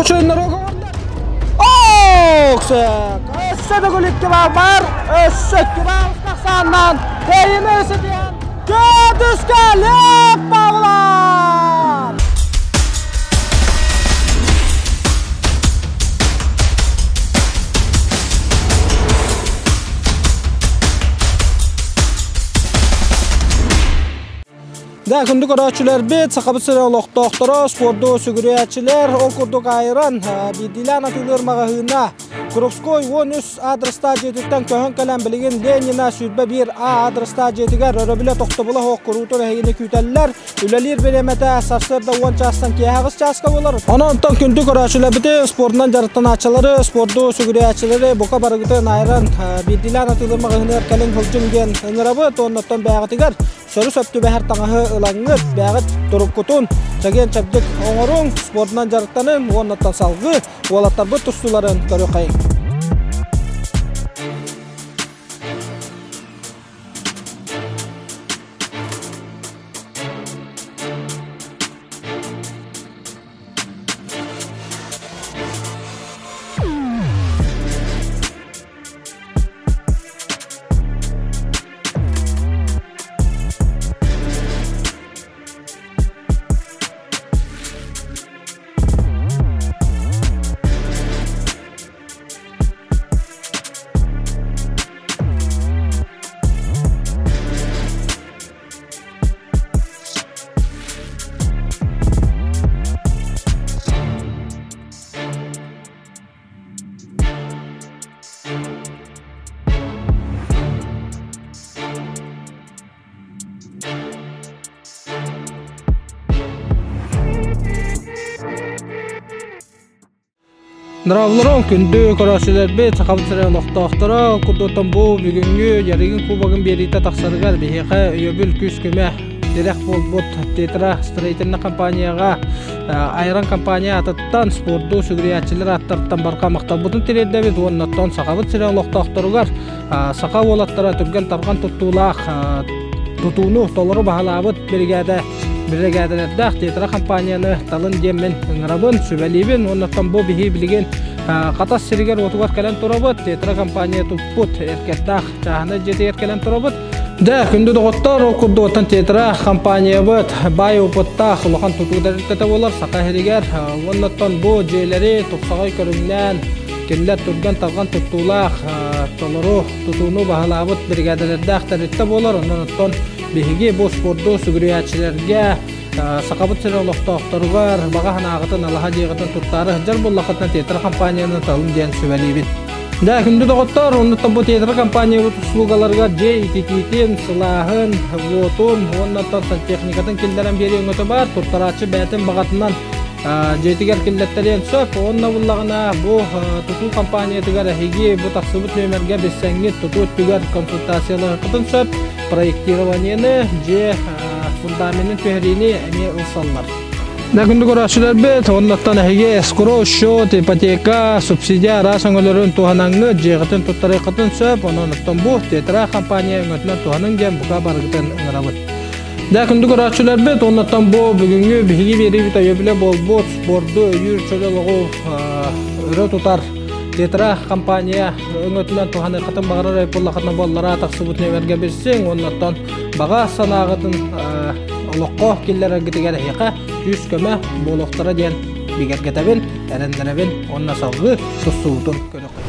Олох үчүгэй нырок оҥордо. Оксек! Өссө төгүл икки баал бар. Өссө икки баал тахсааннаан кыайыыны ситиһэн Көтүскэ Лев Павлов! Да, күндү көрөөччүлэрбит, Сахабыт сирэ олохтоохторо, спорду сүгүрүйээччилэр, ол курдук айыран, биирдиилээн атыылыыр маҕаһыына Курупской 13 адрестаах дьиэтиттэн көһөн кэлэн билигин Ленина 21 А адрестаах дьиэтигэр өрөбүлэ тохтобула суох куруутун эһигини күүтэллэр. Үлэлиир бириэмэтэ сарсыарда 10 чаастан киэһэ 8 чааска буолар. Онон онтон күндү көрөөччүлэрбити, спордунан дьарыктанааччылары, спорду сүгүрүйээччилэри бука барыгытын айыран биирдиилээн атыылыыр маҕаһыыныгар кэлин сылдьыҥ диэн ыҥырабыт. Оннуттан бэйэҕитигэр Сөрү-сөп түбэһэр таҥаһы ылаҥҥыт, бэйэҕит туруккутун чэгиэн-чэбдик оҥоруҥ, спордунан дьарыктаныҥ уоннаттан салгыы уолаттарбыт тустууларын көрүөххэйиҥ. Дорооболоруҥ, күндү көрөөччүлэрбит, Сахабыт сирэ олохтоохторо, курдуктан бу бүгүҥҥү Ярыгин кубогын биэриитэ тахсарыгар биһиэхэ өйөбүл күүс-көмө тирэх буолбут Тетра строительнай компанияҕа Айран компания атыттан спорду сүгүрүйээччилэр ааттарыттан барҕа махталбытын тириэрдэбит уонна оттон Сахабыт сирэ олохтоохторугар саха уолаттара түргэн-тарҕан туттуулаах тутууну толору баһылаабыт биригээдэ биригээдэлэрдээх Тетра компанияны талын диэммин ыҥырабын, сүбэлиибин уонна оттон бу биһи билигин Хатас сиригэр-уотугар кэлэн турабыт. Тетра компания туппут эркэрдээх чааһынай дьиэтигэр кэлэн турабыт. Дьэ, күндү доҕоттор, ол курдук оттон Тетра компаниябыт баай опыттаах улахан тутуу тэрилтэтэ буолар Саха сиригэр. Уонна оттон бу дьиэлэри тупсаҕай көрүҥнээн, кинилэр түргэн-тарҕан туттуулаах толору тутууну баһылаабыт биригээдэлэрдээх тэрилтэ буолар. Онон оттон биһиги бу спорду сүгүрүйээччилэргэ Сахабыт сирин олохтоохторугар баҕа санааҕытын, алаһа дьиэҕитин туттаары сылдьар буоллаххытына Тетра компанияны талын диэн сүбэлиибин. Дьэ, күндү доҕоттор, оннуттан бу Тетра компаниябыт услугаларыгар дьиэ ититиитин, сылааһын, уотун уонна сантехникатын киллэрэн биэрии өҥөтө баар. Туттарааччы бэйэтин баҕатынан дьиэтигэр киллэттэриэн сөп. Уонна буллаҕына бу тутуу компаниятыгар эһиги бу тахсыбыт нүөмэргэ билсэҥҥит тутуу өттүгэр консультациялаһыаххытын сөп. Проектированиены, дьиэ фундаменын түһэриини эмиэ ылсаллар. Да күндү көрөөччүлэрбит, оннуттан эһиги эскроу счет, ипотека, субсидия араас өҥөлөрүн туһанаҥҥыт, дьиэҕитин туттарыаххытын сөп, онон оттон бу Тетра компания өҥөтүнэн туһаныҥ диэн бука барыгытын ыҥырабыт. Да күндү көрөөччүлэрбит, оннуттан бу бүгүҥҥү биһиги биэриибит өйөбүлэ буолбут спорду өйүүр чөл олоҕу өрө тутар Тетра компания өҥөтүнэн туһаныаххытын баҕарар буоллаххытына буоллара тахсыбыт нүөмэргэ билсиҥ, оннуттан баҕа санааҕытын олоххо киллэрэргитигэр эһиэхэ күүс-көмө буолуохтара диэн бигэргэтэбин, эрэннэрэбин уонна салгыы тустуубутун көрүөххэ.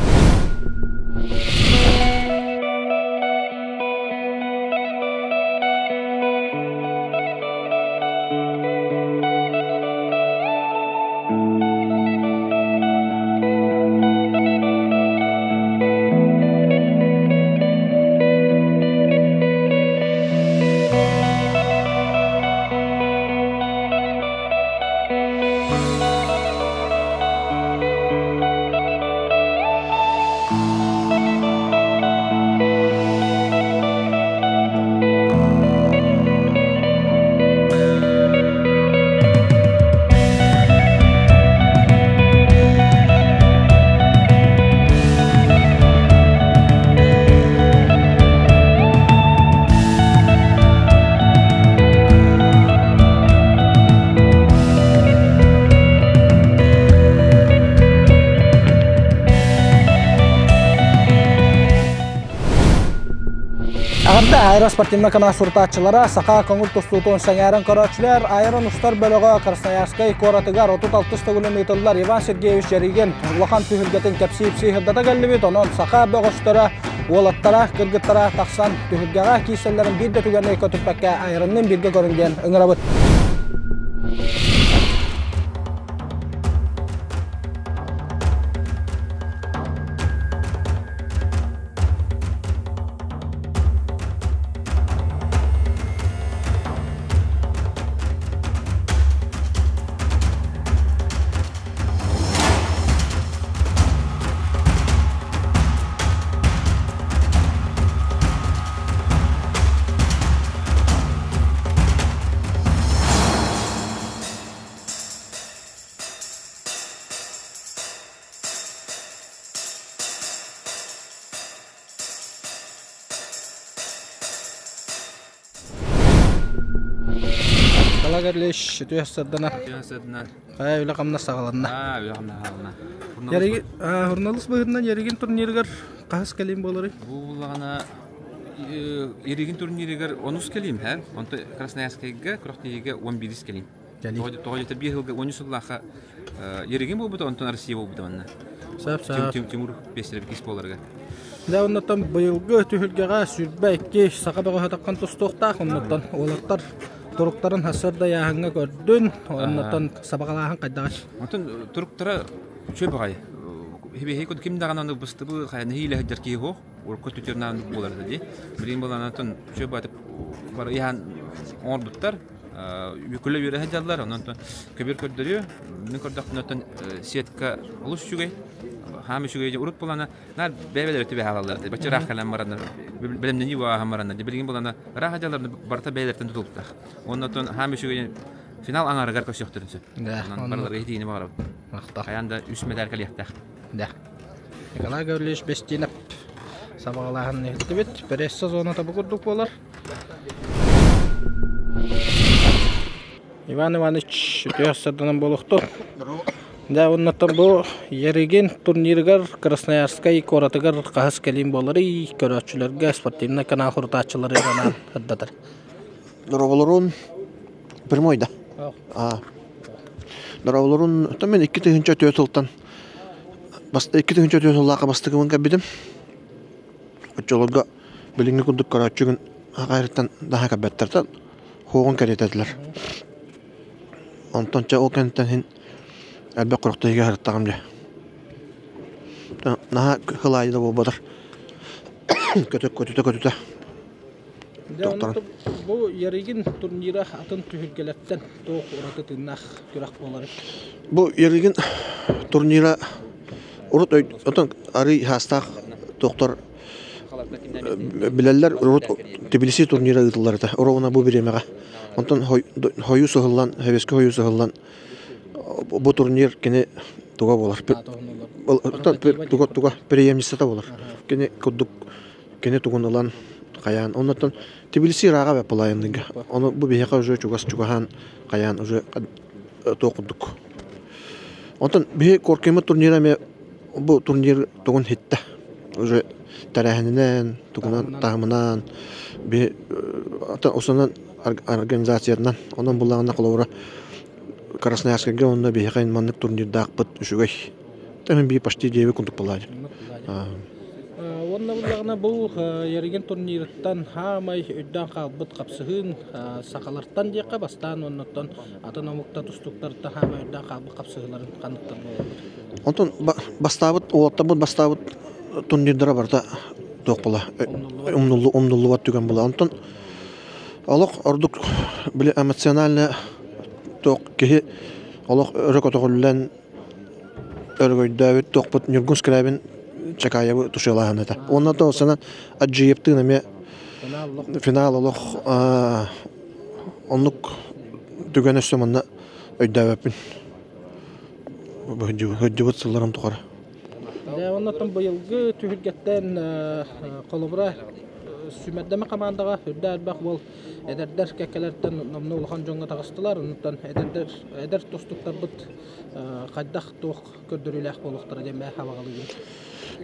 Аэро спортивнай канал сурутааччылара саха көҥүл тустуутун сэҥээрэн көрөөччүлэр Айрон устар бөлөҕө Красноярскай куоратыгар 36 төгүлүн ыытыллар Иван Сергеевич Ярыгин улахан түһүлгэтин кэпсии-ипсии сырдата кэллибит. Онон саха бөҕөстөрө, уолаттара, кыргыттара тахсан түһүлгэҕэ киирсэллэрин биир да түгэни көтүппэккэ Айронныын бииргэ көрүҥ диэн ыҥырабыт. Калагерлиш үтүө сырдана. Үтүө сырдана. Хайа үлэ-хамнас саҕаланна. Аа, үлэ-хамнас саҕаланна. Яригин журналист быһыытынан Яригин турнирыгар хаһыс кэлиим буоларый? Бу буллаҕына Яригин турнирыгар онус кэлиим, һэ? Онто Красноярскайга күрэхтэһиигэ 11 кэлиим. Тоҕо диэтэр биир сылга 13 сыллаахха Ерегин буолбута, онтон Россия буолбута манна. Сап сап. Тимур Пестеров буоларга. Дьэ оннуттан быйылгы түһүлгэҕэ 22 саха бөҕөһө таххан тустуохтаах, оннуттан уолаттар туруктарын сарсыарда ыйааһыҥҥа көрдүн, оннуттан сабаҕалааһын хайдаҕый? Онтон туруктара үчүгэй баҕайы. Хибиһи ким даҕаны быстыбы хайаны хиилэ сылдьар киһи суох. Урукку түтүрнаан буолар дии. Билигин буолан үчүгэй баҕайытык бары ыйаан оҥорбуттар. Үкүлэ үөрэ сылдьаллар, онон көбүөр көрдөрүө. Мин көрдөхпүнэ оттон сетка олус үчүгэй. Хаам үчүгэй урут булана наар бэйбэлэри түбэһэ алаллар. Бачча ыраах кэлэн бараннар бэлэмнэнии буолан бараннар. Билигин булана ыраах дьаллар барыта бэйэлэртэн тутулуктаах. Онон оттон хаам үчүгэй финал аҥаарыгар көрсүөхтэрин сөп. Онон барыларга итиини баҕарабын. Хайаан да үс медаль кэлиэхтээх. Да. Николай Гаврильевич Бестинов сабаҕалааһын иһиттибит. Пресса зоната бу курдук буолар. Иван Иванович үтүө сырданан буолуохтун. Дьэ оннуттан бу Ярыгин турнирыгар Красноярскай куоратыгар хаһыс кэлиим буоларый көрөөччүлэргэ спортивнай канал сурутааччылары анаан сырдатар. Дороголорун прямой да. А. Дороголорун мен 2004 сылтан 2004 сыллаахха бастакыбын кэлбитим. Оччолорго билиҥҥи курдук көрөөччүгүн аҕайыттан наһаа кэлбэттэр хуоҕун кэриэтэтилэр. Онтон чэ ол кэнниттэн иһин элбэх күрэхтэһиигэ сырыттаҕым дьэ. Наһаа кылаайы да буолбатар. Көтүтэ-көтүтэ. Дьэ онно бу Ярыгин турнира атын түһүлгэлэртэн туох ураты тыыннаах күрэх буоларый? Бу Ярыгин турнира урут отон арый хаастаах тохтор билэллэр урут Тбилиси турнира ыытыллар этэ. Оруобуна бу бириэмэҕэ. Онтон хойуу сыһыллан, Хэвеске хойуу сыһыллан бу турнир кини туга буолар. Туга туга преемницата буолар. Кини курдук кини тугун ылан хайаан оннуттан Тбилиси ырааҕа бэппалаайынныга ону бу биһиэхэ уже чугас чугаһаан хайаан уже туох курдук онтон биһи Коркиммыт турнира эмиэ бу турнир тугун иһиттэ уже тэрээһининэн тугунан таһымынан биһи основнан организациятынан онон буллаҕына холобура Красноярскайга уонна биһиэхэ маннык турнирдаахпыт үчүгэй Тэһин бии почти диэби курдук буолааччы. Уонна буллаҕына бу Ярыгин турнирыттан хаамай өйдөөн хаалбыт хапсыһыын сахалартан диэххэ бастаан оннуттан атын омукта тустуктартан хаамай өйдөөн хаалбыт хапсыһыыларын ханныктар буолаллар? Онтон бастаабыт уолаттарбыт бастаабыт турнирдара барыта туох була умнуллубат түгэн була. Онтон олох ордук били эмоционально туох киһи олох өрө көтөҕүллэн өрөгөйдөөбүт туохпут Ньургун Скрябин Чакаевы тушуолааһын этэ. Уонна то санан Аджиевтыын эмиэ финал олох оннук түгэн өссө манна өйдөөбөппүн. Сылдьыбыт сылларым тухары. Дьэ, оннуттан быйылгы түһүлгэттэн холобура сүүмэрдэмэ хамаандаҕа үрдэ элбэх уол эдэрдэр кэккэлэртэн номнуо улахан дьоҥҥо таҕыстылар. Оннуттан эдэрдэр эдэр тустуктарбыт хайдах туох көрдөрүүлээх буолуохтара диэн бэйэ хабаҕалыыбын.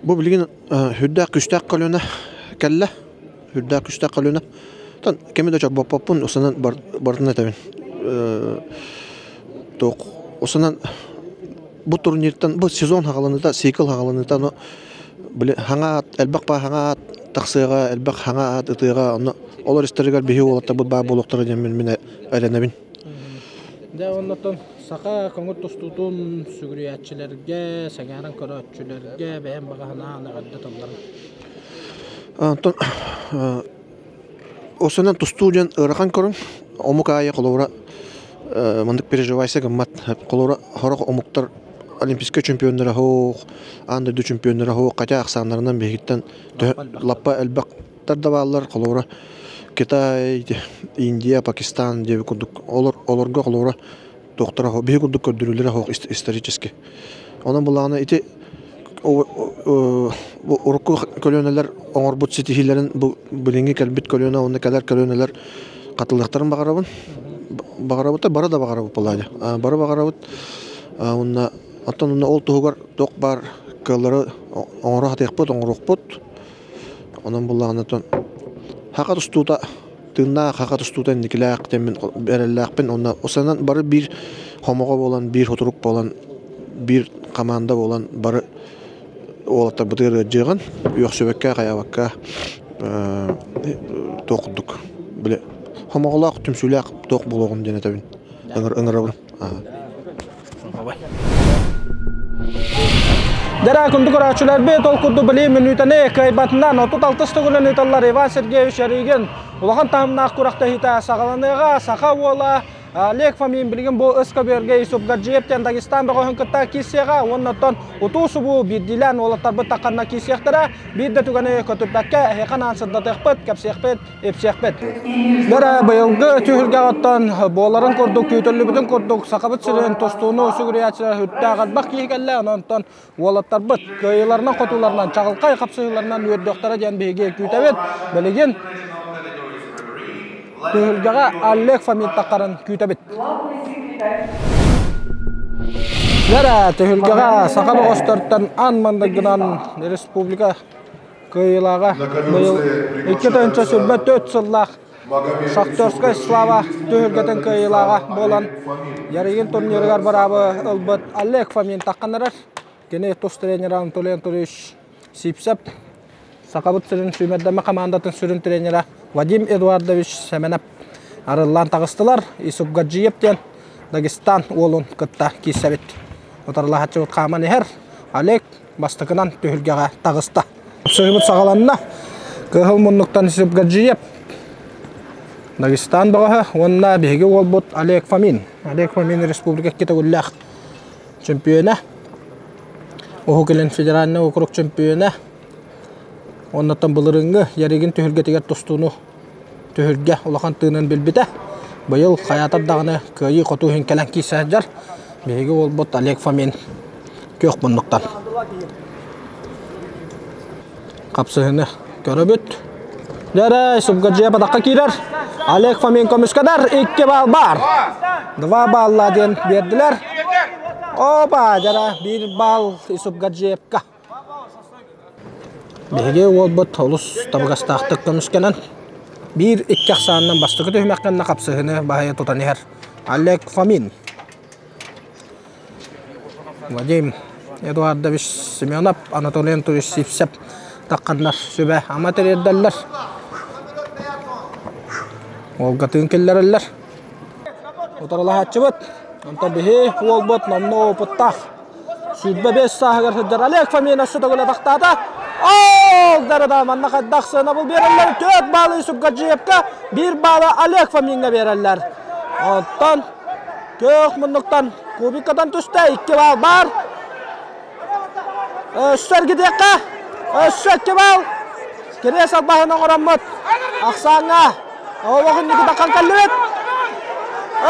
Бу билигин үрдээх күстээх көлүөнэ кэллэ. Үрдээх күстээх көлүөнэ. Тан кими да чорбоппоппун, усанан барытын этэбин. Туох усанан бу турниртан бу сезон хаҕаланыыта, цикл хаҕаланыыта, ону били хаҥа аат, элбэх баа хаҥа аат тахсыаҕа, элбэх хаҥа аат ытыаҕа, онно олор истэригэр биһи уолаттарбыт баар буолуохтара диэн мин эрэнэбин. Дьэ, оннуттан саха көҥүл тустуутун сүгүрүйээччилэргэ, сэҥээрэн көрөөччүлэргэ бэйэм баҕа санаан эҕэрдэ тылларын. Онтон осунан тустуу диэн ыарахан көрүҥ. Омук аайы холобура маннык переживайся гыммат. Холобура сорох омуктар олимпийскай чемпионнара суох, аан дойду чемпионнара суох, хотя ахсааннарынан биһигиттэн лаппа элбэхтэр да бааллар. Холобура Китай, Индия, Пакистан диэби курдук олор олорго холобура туохтара суох, биһи курдук көрдөрүүлэрэ суох исторически. Онон булаҕына ити урукку көлүөнэлэр оҥорбут ситиһиилэрин бу билиҥҥи кэлбит көлүөнэ уонна кэлэр көлүөнэлэр хатылыахтарын баҕарабын. Баҕарабыт да бары да баҕарабыт Палладя. Бары баҕарабыт. Уонна оттон онно ол туһугар туох баар кыаллары оҥоро сатыахпыт, оҥоруохпут. Онон буллаҕына оттон хака тустуута тыыннаах хака тустуута инникилээх диэммин эрэллээхпин уонна усанан бары биир хомоҕо буолан, биир хутурук буолан, биир команда буолан бары уолаттарбытыгар ыалдьыаҕын, үөхсүбэккэ, хайаабакка туох курдук били хомоҕолоох, түмсүүлээх туох буолуоҕун диэн этэбин, ыҥырабын. Дара күндү көрөөччүлэрбит ол курдук били мүнүүтэни кыайбатынан 36 төгүлүн ыыталлар Иван Сергеевич Ярыгин улахан таһымнаах күрэхтэһиитэ саҕаланыаҕа. Саха уола Олег Фомин билигин бу ыс көбүөргэ Юсуп Гаджиевтэн Дагестан бөҕөһүн кытта киирсиэҕэ уонна оттон утуу-субуу биирдиилээн уолаттарбыт тахханна киирсиэхтэрэ. Биир да түгэни көтүппэккэ эһиэхэ анаан сырдатыахпыт, кэпсиэхпит, ипсиэхпит. Дара быйылгы түһүлгэҕэ оттон буоларын курдук, күүтүллүбүтүн курдук Сахабыт сирин тустууну сүгүрүйээччилэр үрдээх элбэх киһи кэллэ. Онон уолаттарбыт кыайыыларынан хотууларынан, чаҕылхай хапсыһыыларынан үөрдүөхтэрэ диэн биһиги күүтэбит. Билигин түһүлгэҕэ Олег Фомин таххарын күүтэбит. Дара түһүлгэҕэ саха бөҕөстөртөн аан маҥнайгынан республика Кыайыылааҕа быйыл 2024 сыллаах Шахтерская слава түһүлгэтин кыайыылааҕа буолан Ярыгин турнирыгар быраабы ылбыт Олег Фомин тахханнарар. Кини тус тренера Анатолий Анатольевич Сипсеп, Сахабыт сирин сүүмэрдэмэ хамаандатын сүрүн тренера Вадим Эдуардович Сэмэнэп арыллаан таҕыстылар. Исуп Гаджиев диэн Дагестан уолун кытта киирсэбит. Утарылаһаччыбыт хааман иһэр. Олег бастакынан түһүлгэҕэ таҕыста. Сыһыбыт саҕаланна. Кыһыл муннуктан Сибгаджиев, Дагестан бөҕөһө уонна биһиги уолбут Олег Фомин. Олег Фомин республика икки төгүллээх чөмпүйүөнэ. Уһук Илин федеральнай округ чөмпүйүөнэ. Оннуттан былырыыҥҥы Ярыгин түһүлгэтигэр тустууну түһүлгэ улахан тыынын билбитэ. Быйыл хайаатар даҕаны кыайыы-хотуу иһин кэлэн киирсэ сылдьар. Биһиги уолбут Олег Фомин күөх муннуктан. Хапсыһыны көрөбүт. Дьэрэ, Субгаджия бадахха киирэр. Олег Фомин көмүскэнэр. Икки балл баар. Два балла диэн биэрдилэр. Опа, дьэрэ, биир балл Исубгаджиевка. Биһиги уолбут олус табыгастаахтык көмүскэнэн, биир икки ахсаанынан бастакы түһүмэх кэннэ хапсыһыыны баһыйа тутан иһэр Олег Фомин. Вадим Эдуардович Семенов, Анатолий Анатольевич Сивцев тахханнар сүбэ-ама тириэрдэллэр. Уолгатыын киллэрэллэр. Утарылаһааччыбыт. Онтон биһи уолбут номнуо опыттаах 25 сааһыгар сылдьар Олег Фомин өссө төгүл атахтаата. Ол дарада манна хайдах сыанабыл биэрэллэр. 4 баалы Юсуп Гаджиевка, 1 баалы Олег Фомиҥҥа биэрэллэр. Оттон күөх муннуктан кубикадан түстэ, 2 баал бар. Өссө эргитиэххэ, өссө 2 баал. Кириэс албаһын оҥороммут ахсааҥҥа олоҕун Никитахан кэллибит.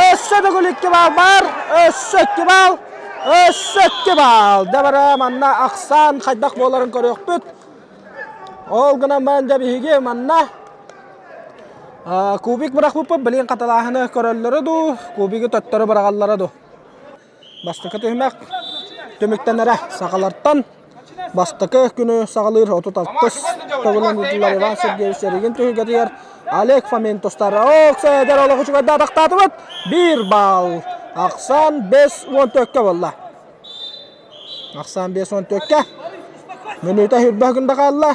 Өссө төгүл 2 баал бар, өссө 2 баал. Өссө икки баал. Дьэ манна ахсаан хайдах буоларын көрүөхпүт. Ол гынан баран дьэ биһиги манна кубик бырахпыппыт билигин хатылааһыны көрөллөрө дуу, кубигы төттөрү быраҕаллара дуу. Бастакы түһүмэх түмүктэнэрэ сахалартан. Бастакы күнү саҕалыыр 36 төгүлүн ыытыллар Иван Сергеевич Ярыгин түһүлгэтигэр Олег Фомин тустар. Ок, эдэр олох үчүгэйдэ атахтаатыбыт. Биир балл. Ахсаан 5-14-кө буолла. Ахсаан 5-14-кө. Мүнүүтэ хүрбэ күндэ хаалла.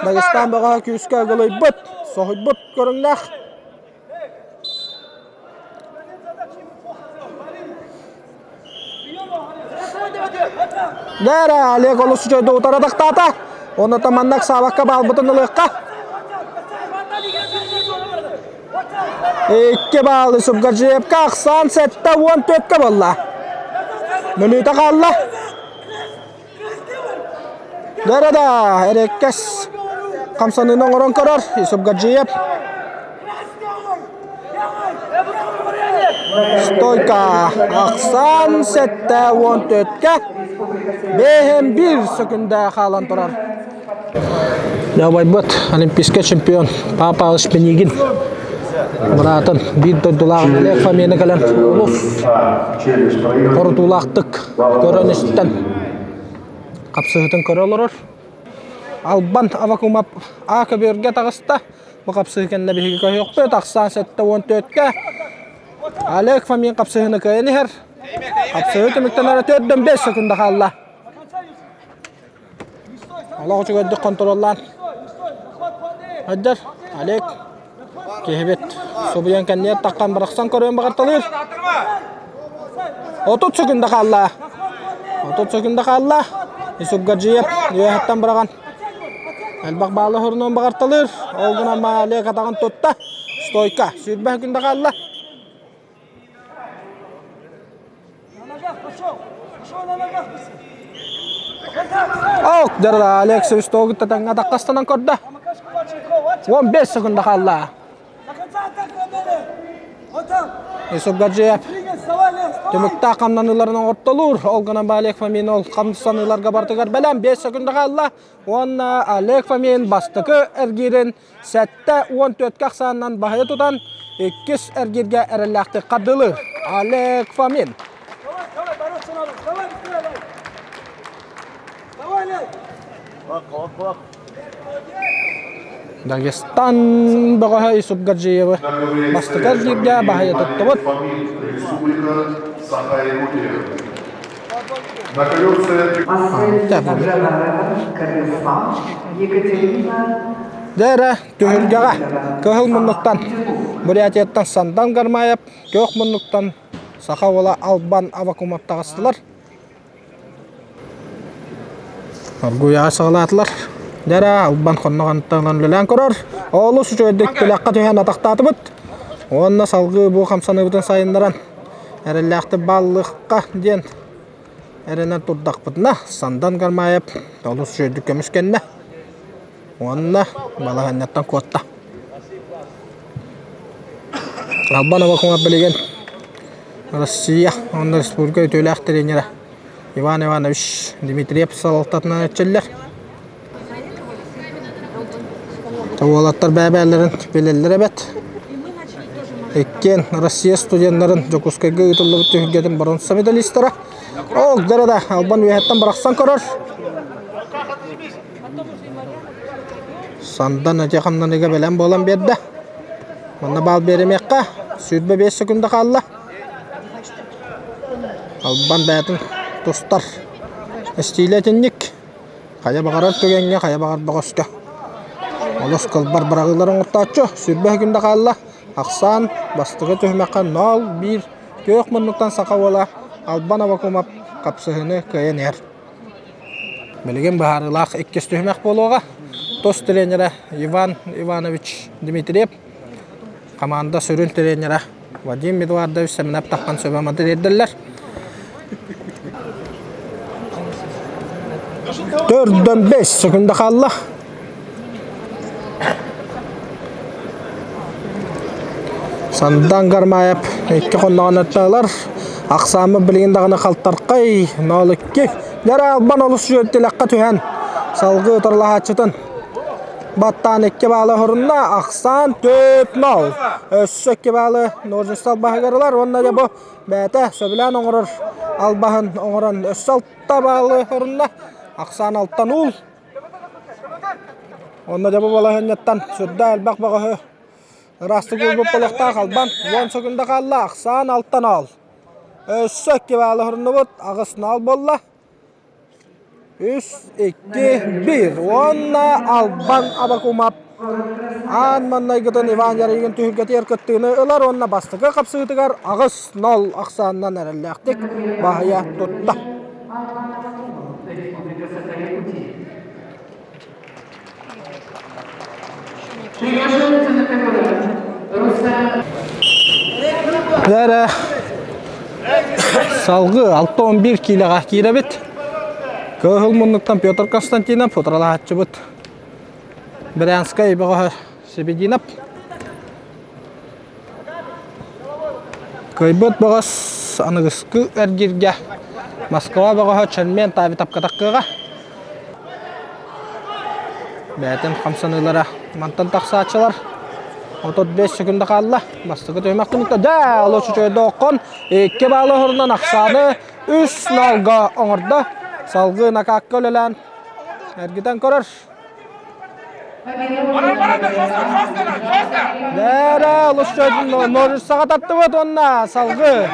Дагестан бөҕө күүскэ ыгылыйбыт, соһуйбут көрүҥнээх. Дээрэ, Олег олус үчүгэйдик утары тахтаата. Онно маннык саабакка баалбытын ылыахха. Икки баалы Субгаджиевка ахсаан 74-кэ буолла. Мүнүүтэ хаалла. Дөрөдө эрэккэс хамсаныыны оҥорон көрөр Юсупгаджиев. Стойка ахсаан 74-кэ бэһин биир сөкүндэ хаалан турар. Дьабайбыт олимпийскай чемпион Папа Павлович Пенигин быраатын биир дойдулаах Олег Фомины кэлэн олус хорутуулаахтык көрөн-истэн хапсыһытын көрө олорор. Албан Авакумов А көбүөргэ таҕыста. Бу хапсыһы кэннэ биһиги көһүөхпүт. Ахсаан 74-кэ Олег Фомин хапсыһыны кыайан иһэр. Хапсыһы түмүктэнэрэ 4-5 секунда хаалла. Олох үчүгэйдик хонтуруоллаан Айдар, Олег киһибит субуйан кэнниэр таххан бырахсан көрүөн баҕарталыыр. 30 секунда хаалла. 30 секунда хаалла. Исупгаджиев үөһэттэн быраҕан элбэх баалы хорунуон баҕарталыыр. Ол гынан Олег атаҕын тутта. Стойка. 20 секунда хаалла. Ок, дьарда Алекс Свистогутта таҥҥа таххастанан көрдө. 15 секунда хаалла. Юсуп Гаджиев түмүктээх хамнаныыларын оҥортолуур. Ол гынан Олег Фомин ол хамсаныыларга барытыгар бэлэм 5 секунда хаалла. Уонна Олег Фомин бастакы эргиирин 74-кэ ахсаанынан баһыйа тутан, иккис эргииргэ эрэллээхтик хардыылыыр Олег Фомин. Дагестан бөҕөһө Юсуп Гаджиевы бастакы эргииргэ баһыйа туттубут. Дьэ эрэ, түһүлгэҕэ кыһыл муннуктан Бурятияттан Сандан Гармаев, күөх муннуктан саха уола Албан Авакумов таҕыстылар. Оргуйаҕа саҕалаатылар. Дьэ эрэ, Албан хонноҕунтан үлэлээн көрөр. Олус үчүгэйдик тилэххэ түһэн атахтаатыбыт. Уонна салгыы бу хамсаныыбытын сайыннаран эрэллээхтик бааллыахха диэн эрэнэн турдахпытына, Сандан Гармаев олус үчүгэйдик көмүскэннэ уонна балаһыанньаттан куотта. Албан Авакумов билигин Россия уонна республика үтүөлээх тренерэ Иван Иванович Дмитриев салалтатынан эрчиллэр. Уолаттар бэйэ-бэйэлэрин билэллэр эбит. Иккиэн Россия студеннарын Дьокуускайга ыытыллыбыт түһүлгэтин боруонса медалистара. Ол да Албан үөһэттэн бырахсан көрөр. Сандан ити хамнаныга бэлэм буолан биэрдэ. Манна баал биэримиэххэ. 25 секунда хаалла. Албан бэйэтин тустар. Стилэ итинник. Хайа баҕарар түгэҥҥэ, хайа баҕар бөҕөскө. Олус кылбар быраҕыылар оҥортооччу. 20 күндэ хаалла. Ахсаан бастакы түһүмэххэ 0-1 күөх муннуктан саха уола Албан Авакумов хапсыһыыны кыайан иһэр. Билигин быһаарыылаах иккис түһүмэх буолуоҕа. Тус тренерэ Иван Иванович Дмитриев, команда сүрүн тренерэ Вадим Эдуардович Семенов таххан сөбө тириэрдэллэр. Төрдөн 5 секунда хаалла. Сандан Гармаев икки хонноҕун аттаалар. Ахсааммыт билигин даҕаны халтархай 0-2. Дьара Албан олус үөртилэххэ түһэн салгыы утарылаһааччытын баттаан икки баалы хорунна. Ахсаан 4-0. Өссө икки баалы ножницы албаһыгар ылар уонна дьэ бу бэйэтэ сөбүлээн оҥорор албаһын оҥорон өссө алта баалы хорунна. Ахсаан алтан уул. Онно дьэ бу балаһыанньаттан сүрдээх элбэх бөҕөһү ыраастык уурбут буолуохтаах Албан. Уон секунда хаалла, ахсаан алтан аал. Өссө икки баалы оһоруннубут, аҕыс нал буолла. Үс, икки, биир. Уонна Албан Абакумап аан маннайгытын Иван Ярыгин түһүлгэтигэр кыттыыны ылар уонна бастакы хапсыытыгар аҕыс нол ахсаанынан эрэллээхтик баһыйа тутта. Эрэ салгыы 6-11 киилэҕэ киирэбит. Кыһыл муннуктан Петр Константинов утарылаһааччыбыт. Брянскай бөҕөһө Себединов. Кыайбыт бөҕөс аныгыскы эргиргэ Москва бөҕөһө Чэнмен Тавитовка таххыаҕа. Бэйэтин хамсаныылара мантан тахсааччылар. 35 секунда хаалла. Бастакы түһүмэх түмүктэ. Дьэ, олус үчүгэй дооккон. Икки баалы оһорунан ахсааны үс налга оҥордо. Салгыы накакка үлэлээн эргитэн көрөр. Бээрэ, олус норруссаҕа таттыбыт уонна салгыы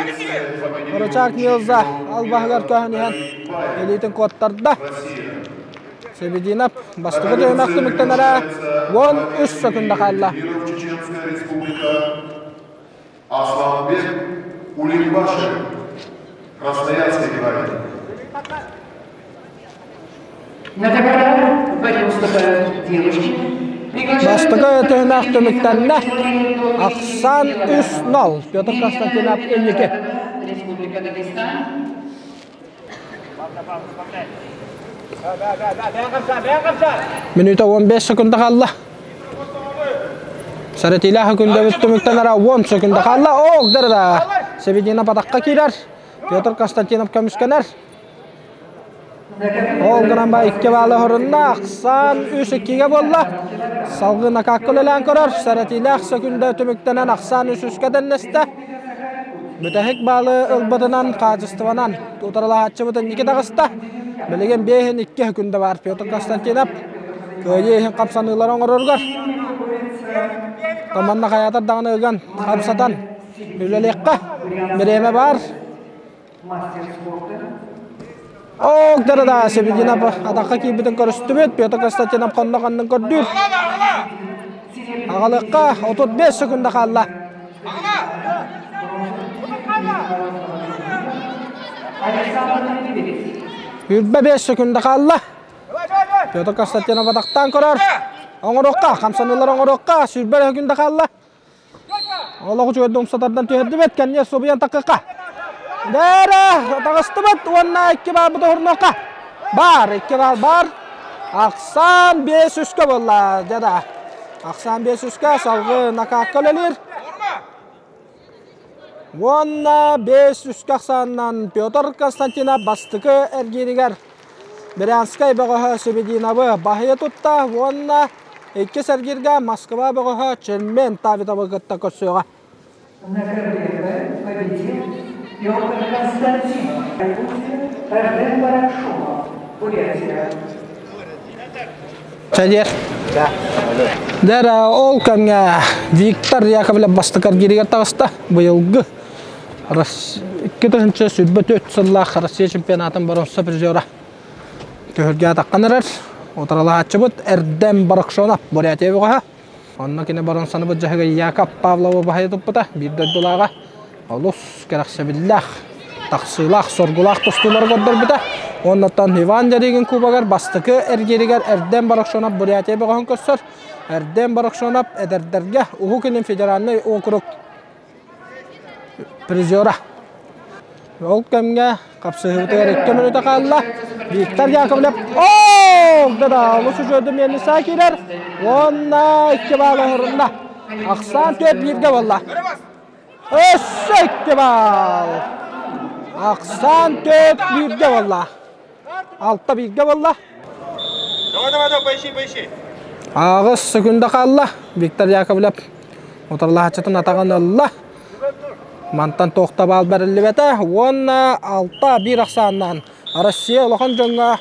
Рычаг Милза албаһыгар көһөн иһэн илиитин куоттарда. Себединов бастакы түһүмэх түмүктэнэрэ 13 секунда хаалла. Асланбек Улимбашев, Красноярский край. На договорах в борьбу выступают девушки. Бастакы түһүмэх түмүктэннэ. Ахсан 3-0. Петр Константинов инники. Республика Дагестан. Минута 15 секунда хаалла. Сарытилаах күндэбит түмүктэн ара 10 секунда хаалла. Ок, да Себедина батаққа киирэр. Петр Константинов көмүскэнэр. Ол гынан ба икки баалы хорунна. Ахсан 3-2-ге болла. Салгыы накакка үлэлээн көрөр. Сэрэтиилээх сөкүндэ түмүктэнэн ахсаан үс үскэ дэннэстэ. Бүтэһик баалы ылбытынан, хаачыстыбанан утарылаһааччыбытын ики таҕыста. Билигин биэһин икки күндэ баар Петр Константинов кыайыы иһин хамсаныылары оҥороругар команда хайаатар даҕаны ыган хамсатан үлэлиэххэ бириэмэ баар. Ок да Себединов атахха киирбитин көрүстүбүт. Петр Константинов хонно ханнын көрдүүр. Аҕалыкка 35 секунда хаалла. Үрбэ 5 секунда хаалла. Петр Константинов атахтаан көрөр. Оҥоруохха, хамсаныылар оҥоруохха, сүүрбэ секунда хаалла. Олох үчүгэйдик умсатардан түһэрдибит, кэнниэ субуйан такыка. Дээрэ, таҕыстыбыт уонна икки баарбыт оһорнуохха. Бар, икки баар бар. Ахсаан биэс үскэ буолла, дьада. Ахсаан биэс үскэ, салгыы накаакка үлэлиир. Уонна биэс үскэ ахсаанынан Петр Константинов бастакы эргииригэр Брянскай бөҕөһө Себединовы баһыйа тутта уонна иккис эргииргэ Москва бөҕөһө Чермен Тавитовы кытта көрсүөҕэ. На КГБ победил Петр Константинов, Эрдем Барашова, Бурятия. Чэдиэр. Дэр ол кэмҥэ Виктор Яковлев бастакы эргииригэр таҕыста. Быйылгы 2024 сыллаах Россия чемпионатын боруонса призера түһүлгэ атаххан эрэр. Утарылаһааччыбыт Эрдэм Баракшонов Бурятия бөҕөһө. Онно кини боруонсаны былдьаһыга Яков Павловы баһыйа туппута. Биир дойдулааҕа олус кэрэхсэбиллээх, тахсыылаах, соргулаах тустуулары көрдөрбүтэ. Оннуттан Иван Дяригин кубогар бастакы эргииригэр Эрдэм Баракшонов Бурятия бөҕөһүн көрсөр. Эрдэм Баракшонов эдэрдэргэ Уһук Илин федеральнай округ призера. Ол кэмҥэ хапсыһыыбытыгар икки мүнүүтэ хаалла. Виктор Яковлев оо да олус үчүгэйдик миэннисаа киирэр уонна икки баал оһорунна. Ахсаан түөрт бииргэ буолла. Өссө икки баал. Ахсаан түөрт бииргэ буолла. Алта бииргэ буолла. Давай, давай, давай, поищи, поищи. Аҕыс секунда хаалла. Виктор Яковлев утарылаһааччытын атаҕын ылла. Мантан туох да баал бэриллибэтэ уонна алта биир ахсааннаан Россия улахан дьоҥҥо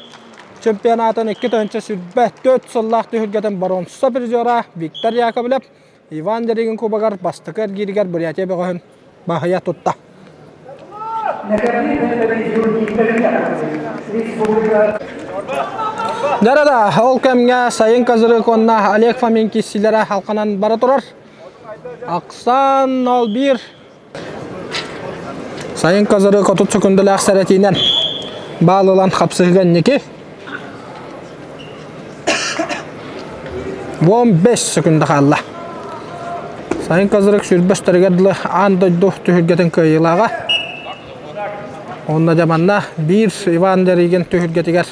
чемпионатын 2024 сыллаах түһүлгэтин боруонса призера Виктор Яковлев Иван Деригин кубогар бастакы эргииригэр Бурятия бөҕөһүн баһыйа тутта. Дара ол кэмҥэ Сайын Козырык уонна Олег Фомин киссилэрэ халханан бара турар. Ахсан 01 Сайын Козырык 30 секундалаах сэрэтиинэн баал ылан хапсыһыга инники. 15 секунда хаалла. Сайын Козырык сүүрбэстэригэр дылы аан дойду түһүлгэтин кыайыылааҕа. Онно дьэ манна биир Иван Деригин түһүлгэтигэр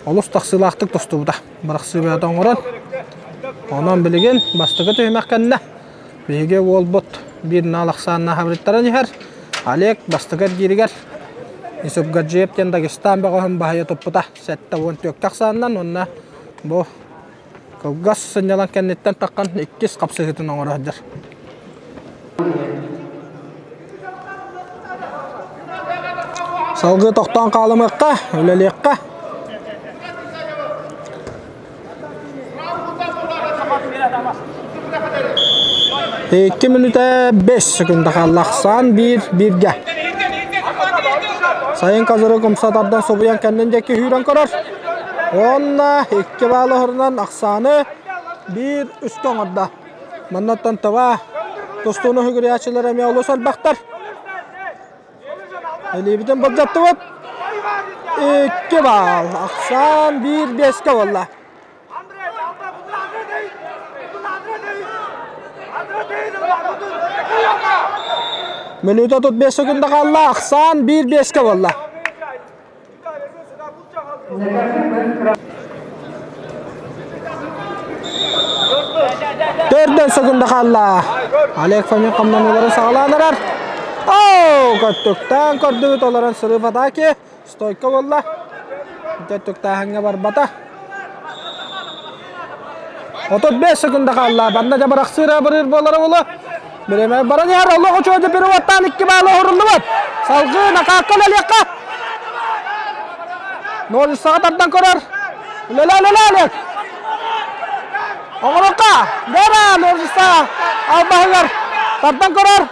олус тахсыылаахтык тостубута. Бырахсыыбата оҥорон. Онон билигин бастакы түһүмэх кэннэ биһиги уолбут биир наал ахсааннаах абырыттаран иһэр. Олег бастакы эргииригэр Исупгаджиев диэн Дагестан бөҕөһүн баһыйа туппута. 74 ахсаанынан уонна бу кылгас сынньалаҥ кэнниттэн таххан иккис хапсыһыытын оҥоро сылдьар. Салгыы тохтоон хаалымыахха, үлэлиэххэ. Икки мүнүүтэ 5 секунда хаалла. Ахсаан биир бииргэ. Сайын Козырык умса тардан субуйан кэннин диэки сүүрэн көрөр. Уонна икки баалы оһорунан ахсааны биир үскэ оҥордо. Маннаттан таба тустууну үгүрүйээччилэр эмиэ олус элбэхтэр. Илиибитин былдьаттыбыт. Икки баал. Ахсаан биир биэскэ буолла. Мүнүүтэ 35 секунда хаалла. Ахсаан биир биэскэ буолла. Төрдөн секунда хаалла. Олег Фомин хамнаныыларын саҕалаан эрэр. Оу, көттүктэн көрдүбүт олорон срыв атаки. Стойка буолла. Көттүктээһиҥҥэ барбата. 35 секунда хаалла. Банна дьабарахсыыра барыыр буолара буолуо. Бириэмэ баран иһэр. Олох учуода переводтаан икки баалы оһоруллубут. Салгыы накаакка үлэлиэххэ. Ноль саҕа тардан көрөр. Үлэлээ, үлэлээ, Олег. Оҥорокка. Гера, ноль албаһыгар тардан көрөр.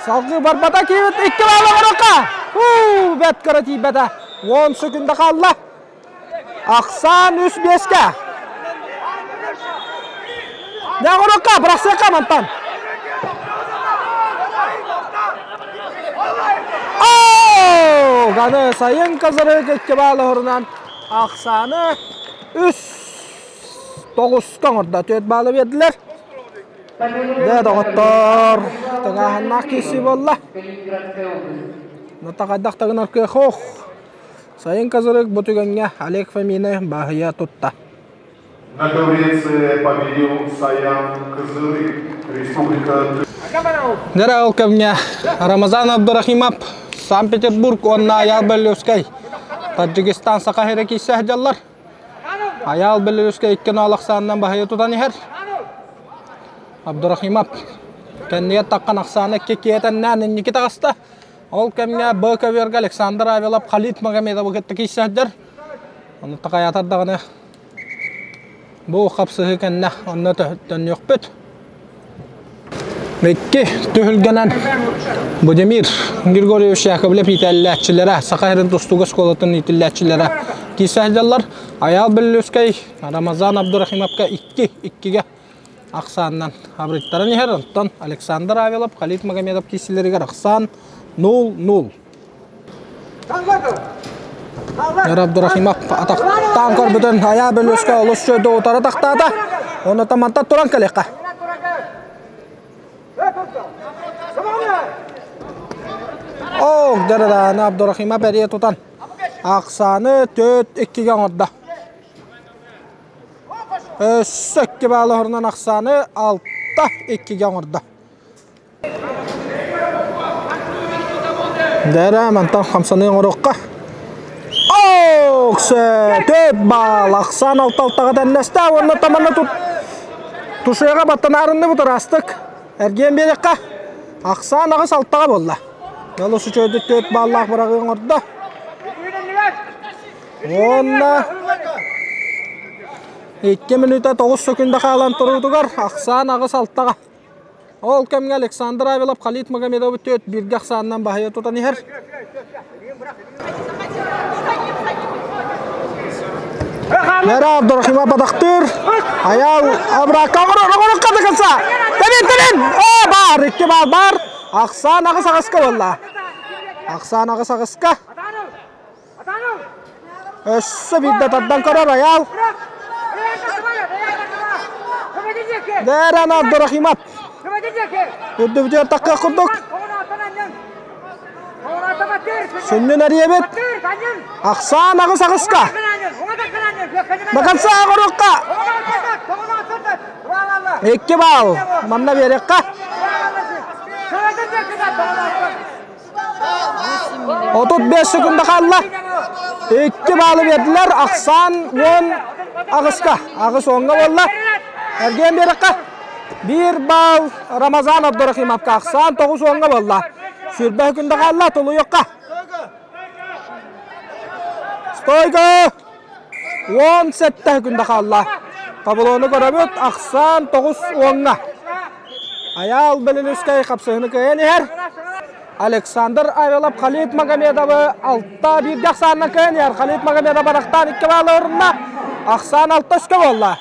Салгыы барбата киирбит икки баалы оҥорокка. Уу, бэт көрө тиийбэтэ. 10 секунда хаалла. Ахсаан үс биэскэ. Дьэ, бырахсыахха мантан. Оо! Ганы сайын Казарык икки баал оһорунан ахсааны үс тоҕуска оҥордо. Түөрт баалы биэрдилэр. Дьэ, доҕоттор, тыҥааһыннаах киирсии буолла. Натахайдах тагынар кыах ох. Сайын Козырык бу түгэҥҥэ Олег Фомины баһыйа тутта. На ковреце победил Саян Кызырык, Республика Нера ол кэмҥэ Рамазан Абдурахимов Санкт-Петербург уонна Аял Беллюскай Таджикистан Саха сирэ киирсэ сылдьаллар. Аял Беллюскай икки ноол ахсаанынан баһыйа тутан иһэр. Абдурахимов кэннигэр таххан ахсаана икки киэтэннээн инники таҕыста. Ол кэмҥэ Б көбүөргэ Александр Авелов Халид Магомедовы кытта киирсэрдэр. Ону такайаатар даҕаны бу хапсыһыы кэннэ онно төннүөхпүт. Икки түһүлгэнэн Будимир Григорьевич Яковлев иитэллээччилэрэ, Саха сирин тустууга оскуолатын иитиллээччилэрэ киирсэ сылдьаллар. Айаал Беллюскай, Рамазан Абдурахимовка икки иккигэ ахсаанынан абырыттаран иһэр. Онтон Александр Авелов, Халид Магомедов киирсилэригэр ахсаан 0-0. Абдурахимов атахтаан көрбүтүн айаа бөлүөскэ олус чөйдө утары тахтаата. Оны таманта туран кэлиэххэ. Ох, дьарыдааны Абдурахимов эрийэ тутан ахсааны төрт иккигэ оҥордо. Өссө икки баалы оһорунан ахсааны алта иккигэ оҥордо. Дэрэ мантан хамсаныы оҥоруохха. Оксе баал ахсаан алта алтаҕа тэннэстэ уонна тамана тут тушуяҕа баттанаарынны бутараастык эргиэн биэриэххэ ахсаан аҕыс алтаҕа буолла. Олус үчүгэйдик төрт бааллаах быраҕыы оҥордо. Уонна 2 мүнүүтэ 9 сөкүндэ хаалан туруутугар ахсаан аҕыс алтаҕа. Ол кэмҥэ Александр Авелов Халит Магомедовы түөрт бииргэ ахсаанынан баһыйа тутан иһэр. Нера Абдурахима бадахтыыр. Аял Абрака оҕорокка да кэлсэ. Тэнин, тэнин! О, бар, икки баар бар. Ахсаан аҕыс аҕыска буолла. Ахсаан аҕыс аҕыска. Өссө биирдэ тардан көрөр Аял. Дэрэн Абдурахимов. Үрдүбүтүгэр такках курдук. Сүннүн эрийэбит. Ахсаан аҕыс аҕыска. Баканса оҕорукка. Икки баал. Манна биэриэххэ. 35 секунда хаалла. Икки баалы биэрдилэр. Ахсаан уон аҕыска. Аҕыс уоҥҥа буолла. Эргиэн биэрэххэ. Биир баал Рамазан Абдурахимовка ахсаан тоҕус уоҥҥа буолла. Сүүрбэ күндэ хаалла тулуйуохха. Стойка! Уон сэттэ күндэ хаалла. Таблону көрөбүт ахсаан тоҕус уоҥҥа. Айаал Белелюскай хапсыһыны кыайан иһэр. Александр Авелов Халид Магомедовы алта бииргэ ахсаанна кыайан иһэр. Халид Магомедов барахтаан икки баалы орунна. Ахсаан алта үскэ буолла.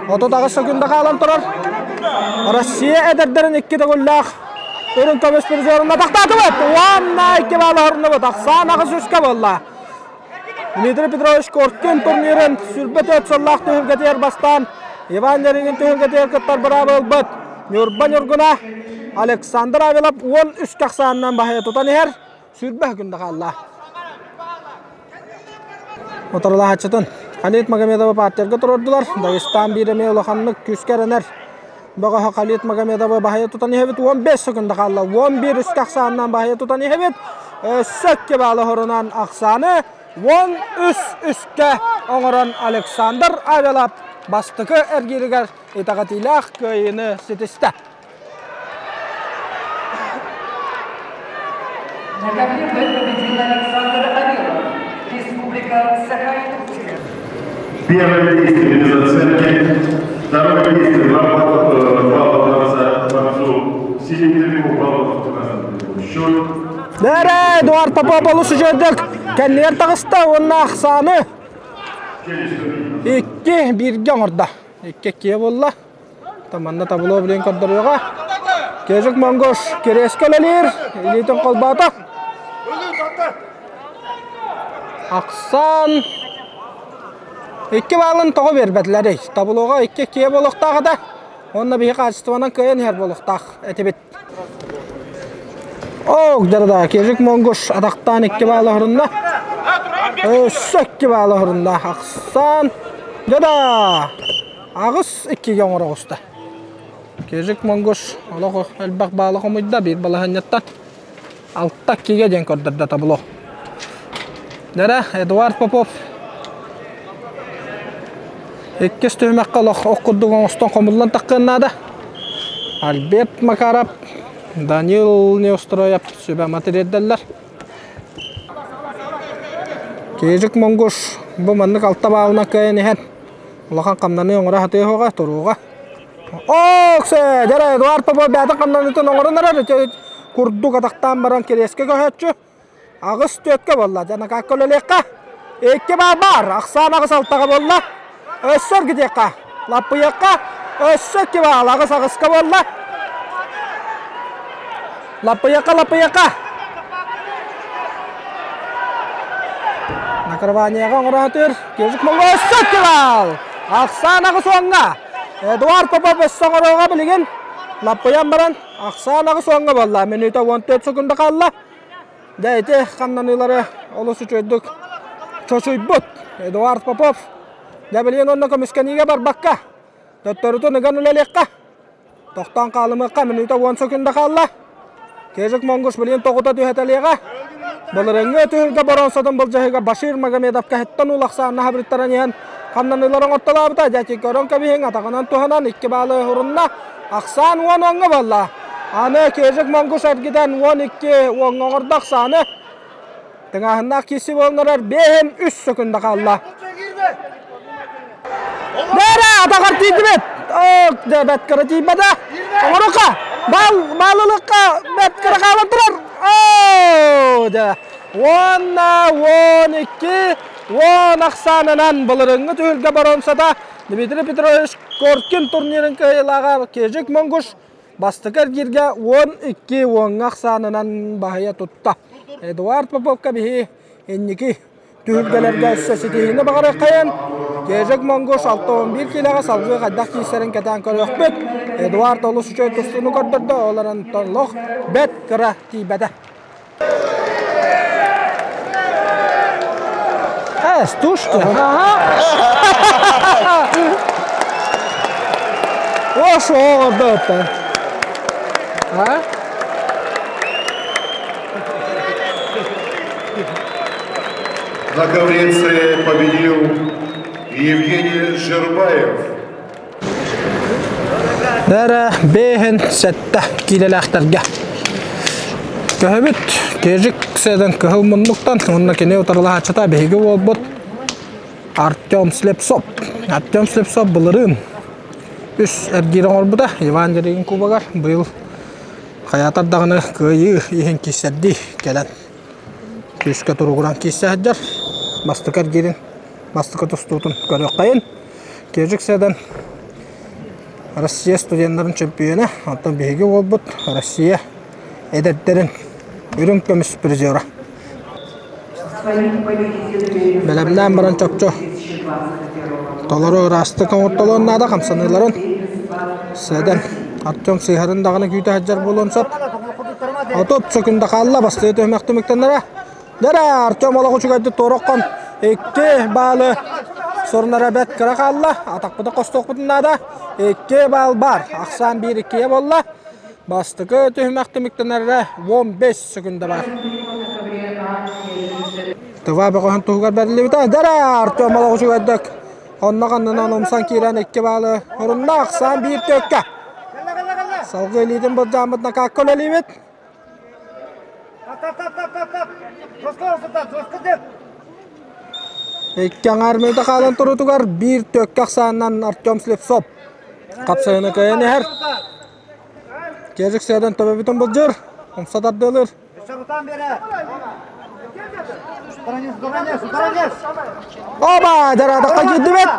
38 секунда хаалан турар. Россия эдэрдэрин икки төгүллээх үрүҥ көмүс призерын атахтаатыбыт. Уонна икки баалы оруннубут. Ахсаан аҕыс үскэ буолла. Дмитрий Петрович Коркин турнирын 24 сыллаах түһүлгэтигэр бастаан Иван Леригин түһүлгэтигэр кыттар быраабы ылбыт Ньурба Ньургуна Александр Авелов 13 ахсаанынан баһыйа тутан иһэр. Сүүрбэ күндэ хаалла. Утарылаһааччытын Халид Магомедовы партерга туруордулар. Дагестан биир эмиэ улаханнык күүскэ эрэнэр. Бөҕөһө Халид Магомедовы баһыйа тутан иһэбит. 15 секунда хаалла. 11 үскэ ахсаанынан баһыйа тутан иһэбит. Өссө икки баалы хорунан ахсааны 13 үскэ оҥорон Александр Авелов бастакы эргииригэр итэҕэтиилээх кыайыыны ситистэ. На ковре победил Александр Авилов, Республика Саха-Якутия. Первое действие без оценки, второе действие 2 балла за борцу синим, баллов счет. Дәрэ, Эдуард Попов олус үчүгэйдик кэннигэр таҕыста уонна ахсааны икки бииргэ оҥордо. Икки иккиэ буолла. Манна табло билин көрдөрүөҕэ. Кежик Монгош кириэскэ үлэлиир, илиитин холбоото. Ахсан икки баалын тоҕо биэрбэтилэрий? Таблоҕа икки киэ буолуохтаах этэ. Уонна биһи хаачыстыбанан кыайан иһэр буолуохтаах этибит. Ок, дьарда, Кежик Монгуш атахтаан икки баалы оһорунна. Өссө икки баалы оһорунна. Ахсан дьада! Аҕыс иккигэ оҥоро оҕуста. Кежик Монгуш олох элбэх баалы хомуйда биир балаһыанньаттан. Алта иккигэ диэн көрдөрдө табло. Дьэрэ, Эдуард Попов иккис түһүмэххэ олох ох курдук оҥостон хомуллан таххыан наада. Альберт Макаров, Данил Неустроев сүбэ-ама тириэрдэллэр. Кежик Монгуш бу маннык алта баалынан кыайан иһэн улахан хамнаныы оҥоро сатыаҕа, туруоҕа. Ооксе! Дьэрэ, Эдуард Попов бэйэтин хамнаныытын оҥорон эрэр. Курдук атахтаан баран кириэскэ көһөөччү. Аҕыс түөткэ буолла. Дьанакаакка үлэлиэххэ. Икки баар баар. Ахсаан аҕыс алтаҕа буолла. Өссө эргитиэххэ. Лаппыйыахха. Өссө икки баал. Аҕыс аҕыска буолла. Лаппыйыахха, лаппыйыахха. Накрыванияҕа оҥороотур. Кежик өссө икки баал. Ахсаан аҕыс уоҥҥа. Эдуард Попов өссө оҥоруоҕа билигин. Лаппыйан баран ахсаан аҕыс уоҥҥа буолла. Мүнүүтэ 14 секунда хаалла. Дьэ ити хамнаныылары олус үчүгэйдик чочуйбут Эдуард Попов. Дьэ билигин онно көмүскэниигэ барбакка, төттөрүтүн ыган үлэлиэххэ. Тохтоон хаалымыахха, мүнүүтэ уон секунда хаалла. Кежик Монгуш билигин тоҕута түһэтэлиэҕэ. Былырыҥҥы түһүлгэ боруонсатын былдьаһыыга Башир Магомедовка хэттэн улахсаанна хабырыттаран иһэн хамнаныылар оҥортолообута. Дьэ көрөн кэбиһиҥ, атаҕынан туһанан икки баалы урунна. Ахсаан уон уоҥҥа буолла. Аны Кежик Монгуш эргитэн 12 уоҥҥа оҥордо ахсааны. Тыҥааһыннаах киирсии буолан бэһин үс сөкүндэ хаалла. Бээрэ, атаҕар тиийдибит. Ок, дьэ, бэрт кыра тиийбэтэ. Оҥорука, бал, балылыкка бэрт кыра хаалан турар. Оо, дьэ, уонна 12, 10 ахсаанынан былырыҥҥы түһүлгэ боруонсата Дмитрий Петрович Коркин турнирын кыайыылааҕа Кежик Монгуш бастакы эргииргэ 12 уоҥҥа ахсаанынан баһыйа тутта. Эдуард Поповка биһи инники түһүлгэлэргэ өссө ситиһиини баҕарыаххайын. Кежик Монгуш 61 киилэҕэ салгыы хайдах киирсэрин кэтээн көрүөхпүт. Эдуард олус үчүгэй тустууну көрдөрдө, ол эрэн олох бэрт кыра тиийбэтэ. Стушки. Ага. О, шо, А? На конференции победил Евгений Жербаев. Бәрі бэһин сэттэ киилэлээхтэргэ көһөбүт. Кежик сэдэн кыһыл муннуктан уонна кини утарылаһааччыта биһиги уолбут Артем Слепцов. Артем Слепцов былырыын үс эргиир оҥорбута Иван Дерегин кубогар быйыл хайаатар даҕаны кыайыы иһин киирсэрдии кэлэн күүскэ туругуран киирсэ сылдьар. Бастакы эргиирин бастакы тустуутун көрүөххэйин. Кежик Седан Россия студеннарын чөмпүйүөнэ, оттон биһиги уолбут Россия эдэрдэрин үрүҥ көмүс призера. Бэлэмнээн баран чопчу толору ыраастык оҥортолуон наада хамсаныыларын Седан Артем сыыһарын даҕаны күүтэ сылдьар буолуон сөп. 30 секунда хаалла бастыы түһүмэх түмүктэннэрэ. Дара Артем олох үчүгэйдик туороххон 2 баалы сорунара бэрт кыра хаалла. Атахпыты хостуохпутун наада. 2 баал бар. Ахсаан 1-2 буолла. Бастакы түһүмэх түмүктэнэрэ 15 секунда бар. Тыва бөҕөһүн туһугар бэриллибитэ. Дара Артем олох үчүгэйдик онно ханнынан умсан киирэн 2 баалы орунна. Ахсаан 1-4-кэ. Салгыы илиитин былдьааммыт накаакка үлэлиибит. Икки аҥаар мүнүүтэ хаалан турутугар биир төккө ахсаанынан Артем Слепцов хапсайыны кыайан иһэр. Кежик сыадан төбөбүтүн былдьыр, умса тардыалыр. Оба, жарадыққа киирдибит.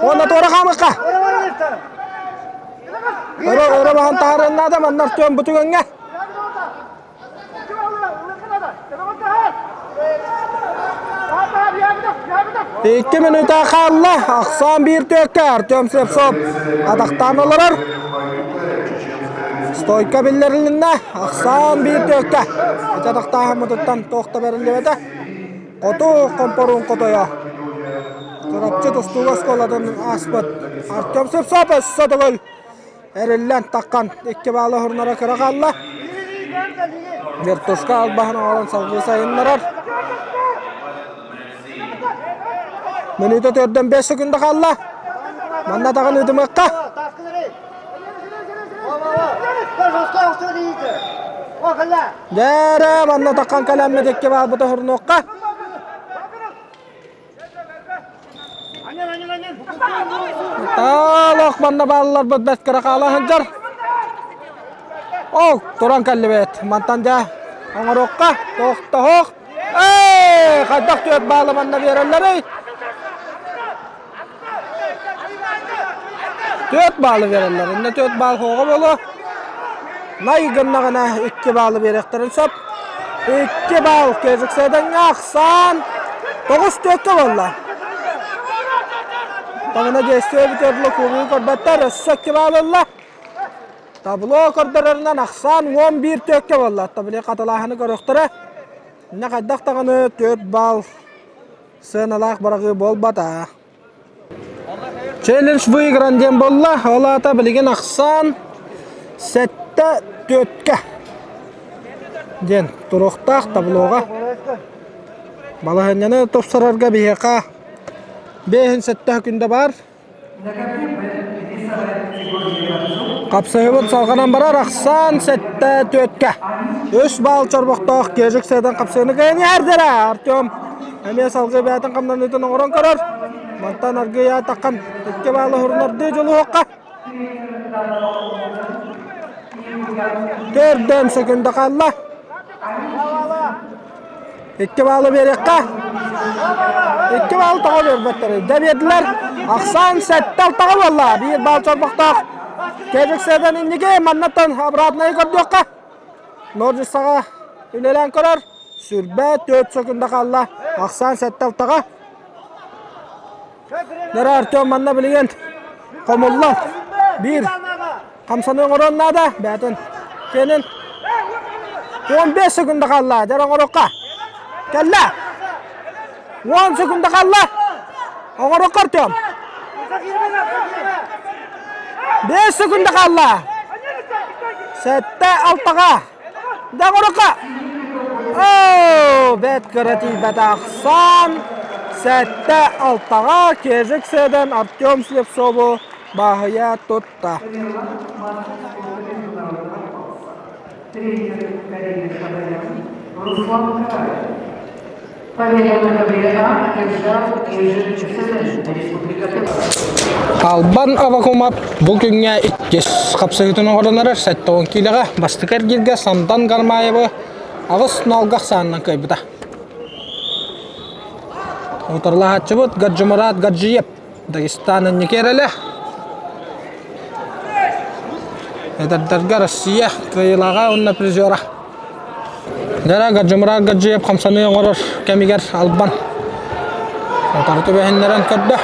Уонна туора хаамыкка. Өрө өрө баһан таһаарыан наада манна Артем бу түгэҥҥэ. Икки мүнүүтэ хаалла. Ахсаан биир түөккэ Артем Слепцов атахтаан олорор. Стойка биллэрилиннэ. Ахсаан биир түөккэ. Ити атахтааһыммытыттан туох да бэриллибэтэ. Хоту хомпоруун хотойо. Чурапчы тустууга оскуолатын ааспыт Артем Слепцов өссө төгүл эриллэн таххан икки баалы уһурунара кыра хаалла. Вертушка албаһын оҥорон салгыы сайыннарар. Мүнүүтэ төрдөн 5 секунда хаалла. Манна даҕаны ыытымыахха. Дээрэ, манна таххан кэлэммит икки баалбыта уһурунуохха. Таалох манна баалларбыт бэрт кыра хаала сылдьар. Ол туран кэллибит. Мантан дьэ оҥоруохха, тохтоһуох. Эй, хайдах түөрт баалы манна биэрэллэрий? Түөрт баалы биэрэллэр. Иннэ түөрт баал хоҕо буолуо. Най гыннаҕына икки баалы биэриэхтэрин сөп. Икки баал Кезикседеҥҥэ ахсаан тоҕус түөккэ буолла. Таҥына действие бүтэр блокуругу көрбөттөр, өссө икки баал ылла. Табло көрдөрөрүнэн ахсаан 11 түөккэ буолла. Табли хатылааһыны көрүөхтэрэ. Иннэ хайдах даҕаны түөрт баал сыаналаах быраҕыы буолбата. Челлендж выигран диэн буолла. Ол аата билигин ахсаан сэттэ түөткэ диэн туруохтаах таблоҕа. Балаһыанньаны тупсарарга биһиэхэ биэһин сэттэ күндэ баар. Хапсыһыбыт салҕанан барар ахсаан сэттэ түөткэ. Үс баал чорбохтоох Кежик Сэдэн хапсыаны кыайан иһэрдэрэ. Артем эмиэ салгыы бэйэтин хамнаныытын оҥорон көрөр. Мантан аргыйа таххан икки баалы уһурунардыы дьулуһуохха. Төрдөн секунда хаалла. Икки баалы биэриэххэ. Икки баалы тоҕо биэрбэттэр. Дэ биэрдилэр. Ахсаан сэттэ алтаҕа буолла. Биир баал чорбохтоох. Кэжик Сэдэн инники маннаттан обратнайы көрдүөххэ. Нордисаҕа үлэлээн көрөр. Сүрбэ 4 секунда хаалла. Ахсаан сэттэ алтаҕа. Нара Артем манна билигин хомуллан биир хамсаныы оҥоруон наада. Бээтин киэнин 15 секунда хаалла. Дьэр оҥоруохха. Кэллэ. 10 секунда хаалла. Оҥоруохха Артем. 5 секунда хаалла. Сэттэ алтаҕа. Дэ оҥоруохха. Оо, бэт кыра тиийбэтэх сан. Сэттэ алтаҕа Кежик Седен Артем Слепцову баһыйа тутта. Албан Авакумов бу күҥҥэ иккис хапсыһыытын оҥорон эрэр 70 киилэҕэ бастакы эргииргэ Сандан Гармаевы аҕыс ноолго ахсаанынан кыайбыта. Утарылаһааччыбыт Гаджимурат Гаджиев Дагестан инники эрэлэ. Эдэрдэргэ Россия кыайыылааҕа уонна призера. Дара Гаджимурат Гаджиев хамсаныы оҥорор кэмигэр Албан утары түбэһиннэрэн көрдө.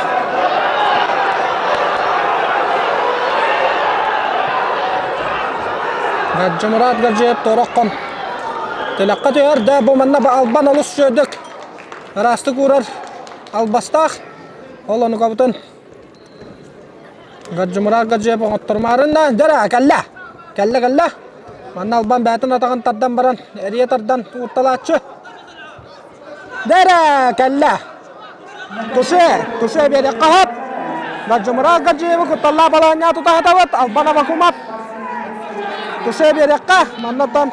Гаджимурат Гаджиев тороххон тилэххэ түһэр да бу манна Албан олус сүөдүк ыраастык уурар албастаах. Ол онукабытын Гаджымыраак Гаджиев оҥоттормаарын да дьара кэллэ. Кэллэ кэллэ. Манна Албан бээтин атаҕын тардан баран эрийэ тардан уурталааччы. Дэрэ кэллэ. Туше, туше биэриэххэ сөп. Гаджымыраак Гаджиевы кутталлаах балаһынньа тутаһытабыт. Албан Абакумов. Туше биэриэххэ. Маннаттан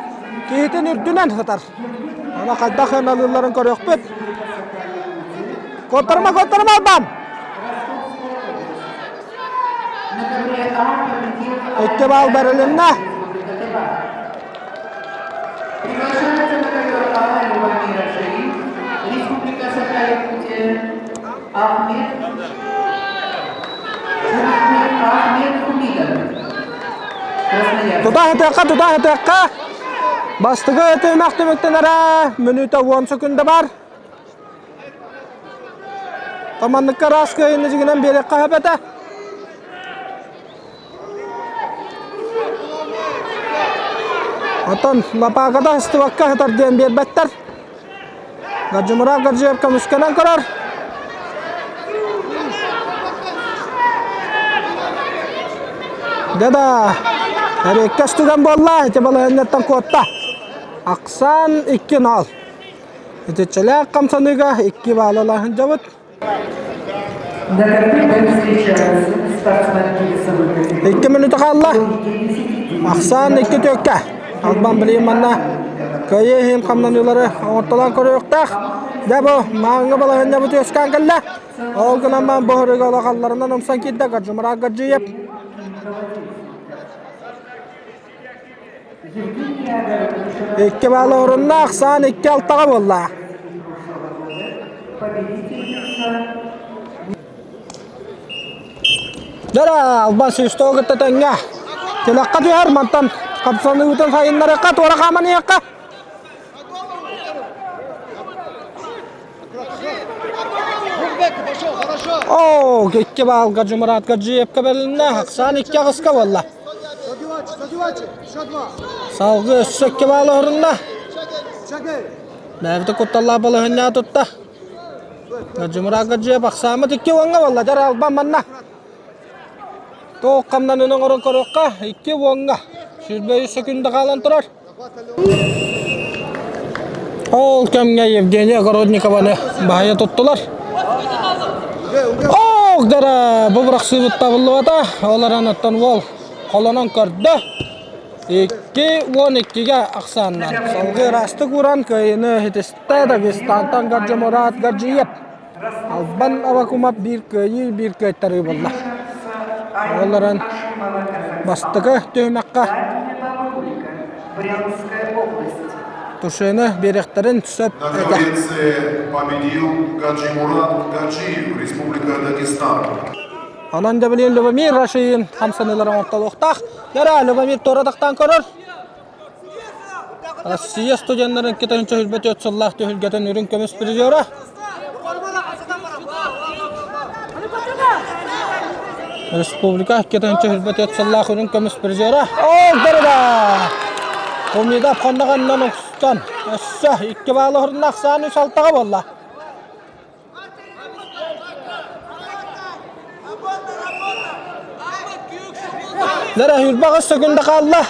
киһитин үрдүнэн сытар. Аны хайдах ыналыылларын көрүөхпүт. Куоттарыма, куоттарыма, Албан! Икки баал бэрилиннэ. Тута сытыахха, тута сытыахха. Бастакы тыынах түмүктэнэрэ мүнүүтэ уон секунда бар. Командыкка ыраас кыайыыны дьигинэн биэриэххэ сөп этэ. Оттон лапааката ыстыбакка сытар диэн биэрбэттэр. Гаджимуров Гаджиев көмүскэнэн көрөр. Дада, эриэккэс түгэн буолла, ити балаһыанньаттан куотта. Ахсаан 2-0. Итиччэлээх хамсаныыга икки баалалаах сылдьабыт. Икки мүнүүтэ хаалла. Ахсаан икки түөккэ. Албан билигин манна кыайыы иһин хамнаныылары оҥортолоон көрүөхтээх. Дьэ бу мааҥҥа балаһыанньабыт үөскээн кэллэ. Ол гынан баран бу хоруйга улахалларынан умсан киирдэ Гаджимурат Гаджиев. Икки баалы орунна, ахсаан икки алтаҕа буолла. Дара, Албан сүүстoo кытта тэҥҥэ. Тилэххэ түһэр, мантан хапсаныытын сайыннарыахха, туора хааман иһиэххэ. Оо, икки баалга Жумурат Гаджиевка бэрилиннэ, ахсаан икки аҕыска буолла. Салгыы өссө икки баал оһорунна. Бэйэбитэ кутталлаах балаһынньаа тутта. Гаджимурат Гаджиев ахсааммыт икки уоҥҥа буолла. Дьэ, албан манна. Туох хамнанын оҥорон көрүөххэ, икки уоҥҥа. 23 секунда хаалан турар. Ол кэмҥэ Евгения Огородникованы баһыйа туттулар. Ох, дара, бу бырахсыыбыт табыллыбата. Ол эрэн оттон уол холонон көрдө. 2-12-ге ахсааннан салгыы ыраастык ууран кыайыыны ситистэ Дагестантан Гаджимурат Гаджиев. Албан Авакумов биир кыайыы, биир кыайтарыы буолла. Ол эрэн бастакы түһүмэххэ Тушены биэриэхтэрин сөп На этэ. ковреце победил Гаджимурат Гаджиев, Республика Дагестан. Онон да билигин Любомир Рашиин хамсаныылар оҥортолуохтаах. Яра, Любомир туора тахтаан көрөр. Россия студеннарын 254 сыллаах түһүлгэтин үрүҥ көмүс призера. Республика 254 сыллаах үрүҥ көмүс призера. Ол дорога! Кумидов хонноҕоннон устан өссө икки баалы орунна ахсаан үс алтаҕа буолла. Лера Хүрбэх өссө күндэ хаалла.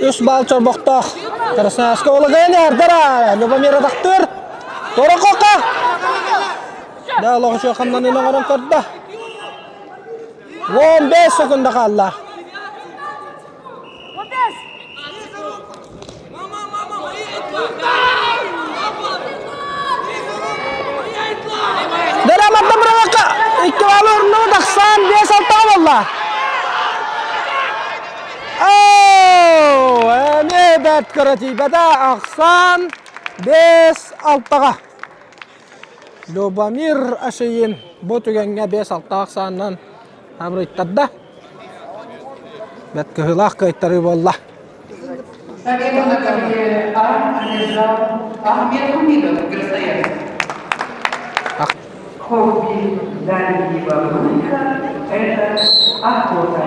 Үс баал чорбохтоох. Красноярскай Олагайын эрдэр Любомир Адахтыр. Торокока! Да, олох хамнанын оҥорон көрдө. 15 секунда хаалла. Дера Быралака икки баалы орнугу тахсан биэс алтаҕа буолла. Эмиэ бэрт көрө тиийбэтэ ахсаан биэс алтаҕа. Любомир Ашиин бу түгэҥҥэ биэс алтаах саанынан абырыйтарда. Бэрт кыһыылаах кыайтарыы буолла. Победу на ковре А одержал Ахмед Хумидов, Красноярск. Хобби Дарьи Бабулька – это охота.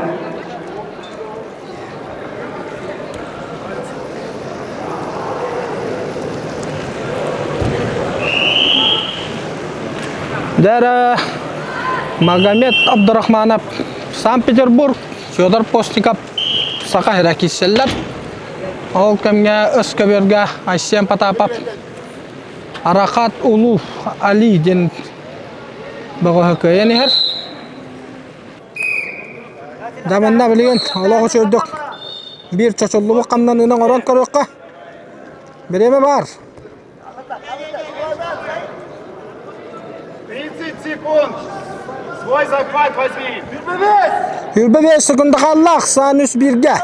Дәрі Магомед Абдурахманов Санкт-Петербург, Федор Постников Саха сирэ киирсэллэр. Ол кэмҥэ өс көбүөргэ Айсен Потапов Арахат Улуу Али диэн бөҕөһө кыайан иһэр. Дьэ манна билигин олох үчүгэйдик биир чочуллубут хамнаныыны оҥорон көрүөххэ. Бириэмэ баар. 30 секунд. Свой захват возьми. 25 секунда хаалла, ахсаан үс бииргэ.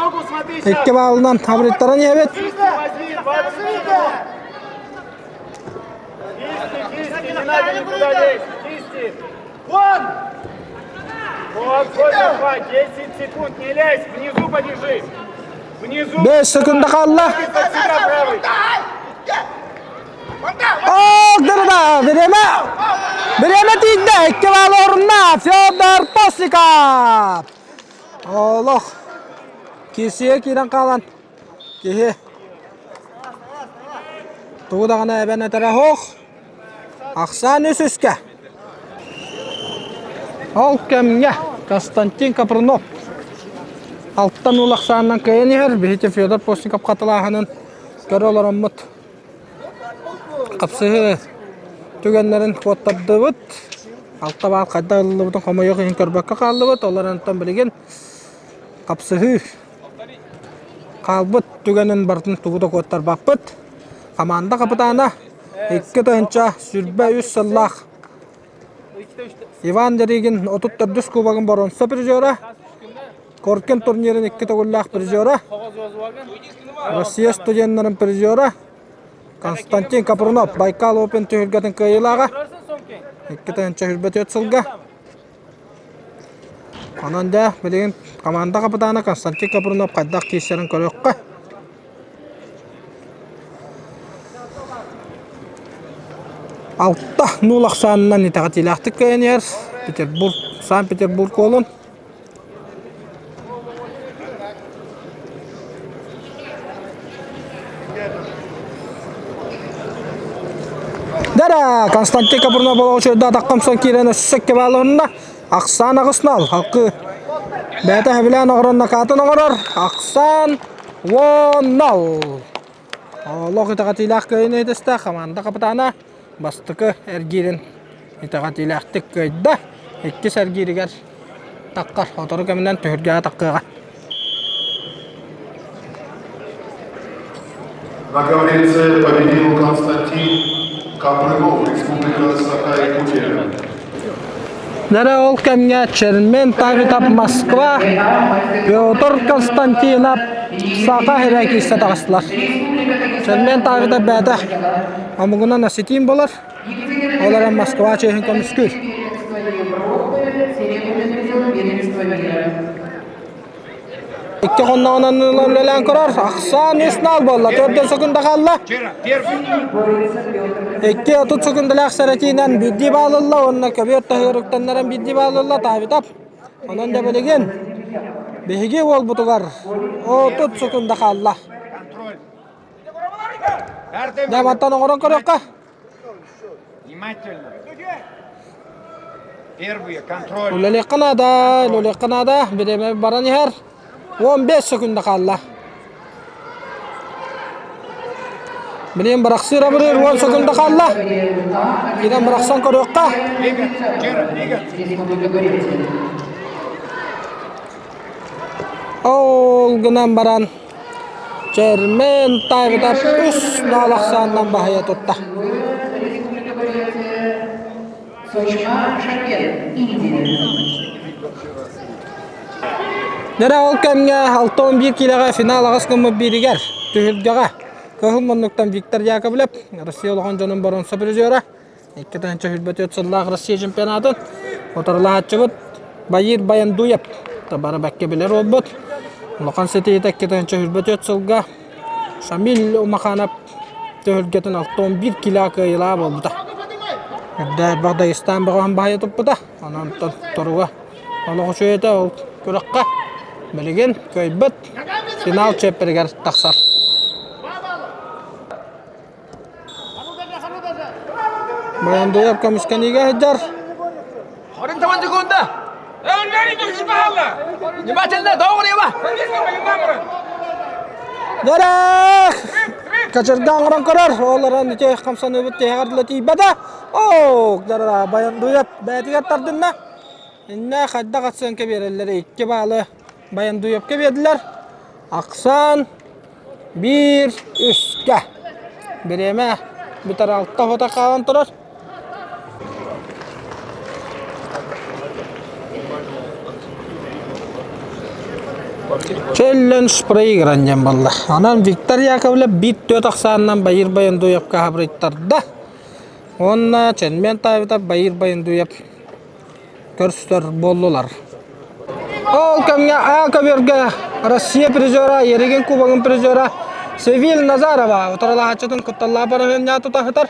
Ногу смотри сейчас. Икки баалынан абырыттаран иһэбит. Кисти возьми, 20 секунд. Кисти, кисти, не надо никуда лезть. Кисти. Вон! Вот, свой захват, 10 секунд, не лезь, внизу подержи. Внизу. 5 секунда хаалла. Под себя правый. Ох, дырда, бириэмэ. Бириэмэ тиийдэ, икки баал орунна Федор Постников. Олох. Киирсигэ киирэн хаалан киһи тугу даҕаны эбэн этэрэ суох. Ахсаан үс үскэ. Ол кэмҥэ Константин Капрунов алтан уол ахсаанынан кыайан иһэр. Биһиги Федор Постников хатылааһынын көрө олороммут хапсыһыы түгэннэрин куоттардыбыт. Алта баал хайдах ылыллыбытын хомойуох иһин көрбөккө хааллыбыт. Ол эрэн билигин хапсыһыы хаалбыт түгэнин барытын тугу да куоттарбаппыт. Хамаанда хапытаана 2 023 сыллаах Иван Деригин 34 кубогын боруонса призера, Коркин турнирын икки төгүллээх призера, Россия студеннарын призера Константин Капрунов Байкал Open түһүлгэтин кыайыылааҕа 2 024 сылга. Онон дьэ билигин команда капитана Константин Капрунов хайдах киирсэрин көрүөххэ. Алта нуул ахсаанынан итэҕэтиилээхтик кыайан иһэр Петербург, Санкт-Петербург уолун. Дара Константин Капрунов болоочуйда атаххамсан киирэн өссө кебаалонна ахсаан аҕыс нал халкы бэйэтэ хэбилээн оҥорон накаатын оҥорор ахсаан 10 нал. Олох итэҕэтиилээх кыайыыны итистэ хамаанда капитана бастакы эргиирин итэҕэтиилээхтик кыайда. Иккис эргииригэр Таккар, сотору кэминэн түһүлгэҕэ таккыаҕа. На ковре победил Константин Капрынов, Республика Саха-Якутия. Нэрэ ол кэмҥэ Чермен Тавитов Москва, Петр Константинов Саха сирэ киирсэ таҕыстылар. Чермен Тавитов бэйэтэ омугунан осетин буолар. Ол эрэн Москва чиэһин көмүскүүр. Икки хонноҕунан үлэлээн көрөр. Ахсаан үс нал буолла. Төрдөн секунда хаалла. 2-30 секундалаах сэрэтиинэн биирдии баалылла уонна көбүөр таһыырыктаннаран биирдии баалылла Таабитап. Онон да билигин биһиги уолбутугар 30 секунда хаалла. Дьэ мантан оҥорон көрүөххэ. Внимательно. Первые, контроль. Үлэлиэххэ наада, үлэлиэххэ наада. Бириэмэ баран иһэр. 15 секунда хаалла. Билигин бырахсыыр абырыыр 10 секунда хаалла. Киирэн бырахсан көрүөххэ. Ол гынан баран Чермен Тайвитов үс нол ахсаанынан баһыйа тутта. Нэрэ ол кэмҥэ 6-11 киилэҕэ финал аҕыс гыммыт бииригэр түһүлгэҕэ кыһыл муннуктан Виктор Яковлев Россия улахан дьонун боруонса призера 2024 сыллаах Россия чемпионатын утарылаһааччыбыт Баир Баяндуев бары бэккэ билэр уолбут. Улахан ситиһиитэ 2024 сылга Шамиль Умаханов түһүлгэтин 61 кило кыайыылаах буолбута. Үрдэ элбэх Дагестан бөҕөһүн баһыйа туппута. Онон торуга олох үчүгэй этэ ол күрэххэ. Билигин кыайбыт финал чиэппэригэр тахсар. Баяндуев көмүскэниигэ сылдьар. Хорин секунда. Внимательно, доҕор Дөрөх! Качырга оҥорон көрөр. Ол эрэн ити хамсаныыбыт тиһэҕэр дылы тиийбэтэ. Оо, дара Баяндуев бэйэтигэр тардынна. Иннэ хайдах оценка биэрэллэр икки баалы Баяндуевка биэрдилэр. Ахсаан биир үскэ. Бириэмэ бүтэр алта фото хаалан турар. Челлендж проигран диэн буолла. Онон Виктор Яковлев биир түөрт ахсаанынан Баир Баяндуевка хабырыйтарда. Уонна Ченмен Таевитов Баир Баяндуев көрсөр буоллулар. Ол кэмҥэ А көбүөргэ Россия призера, Ерегин Кубогын призера Севиль Назарова утарылаһааччытын кутталлаах барыһыанньа тута сытар.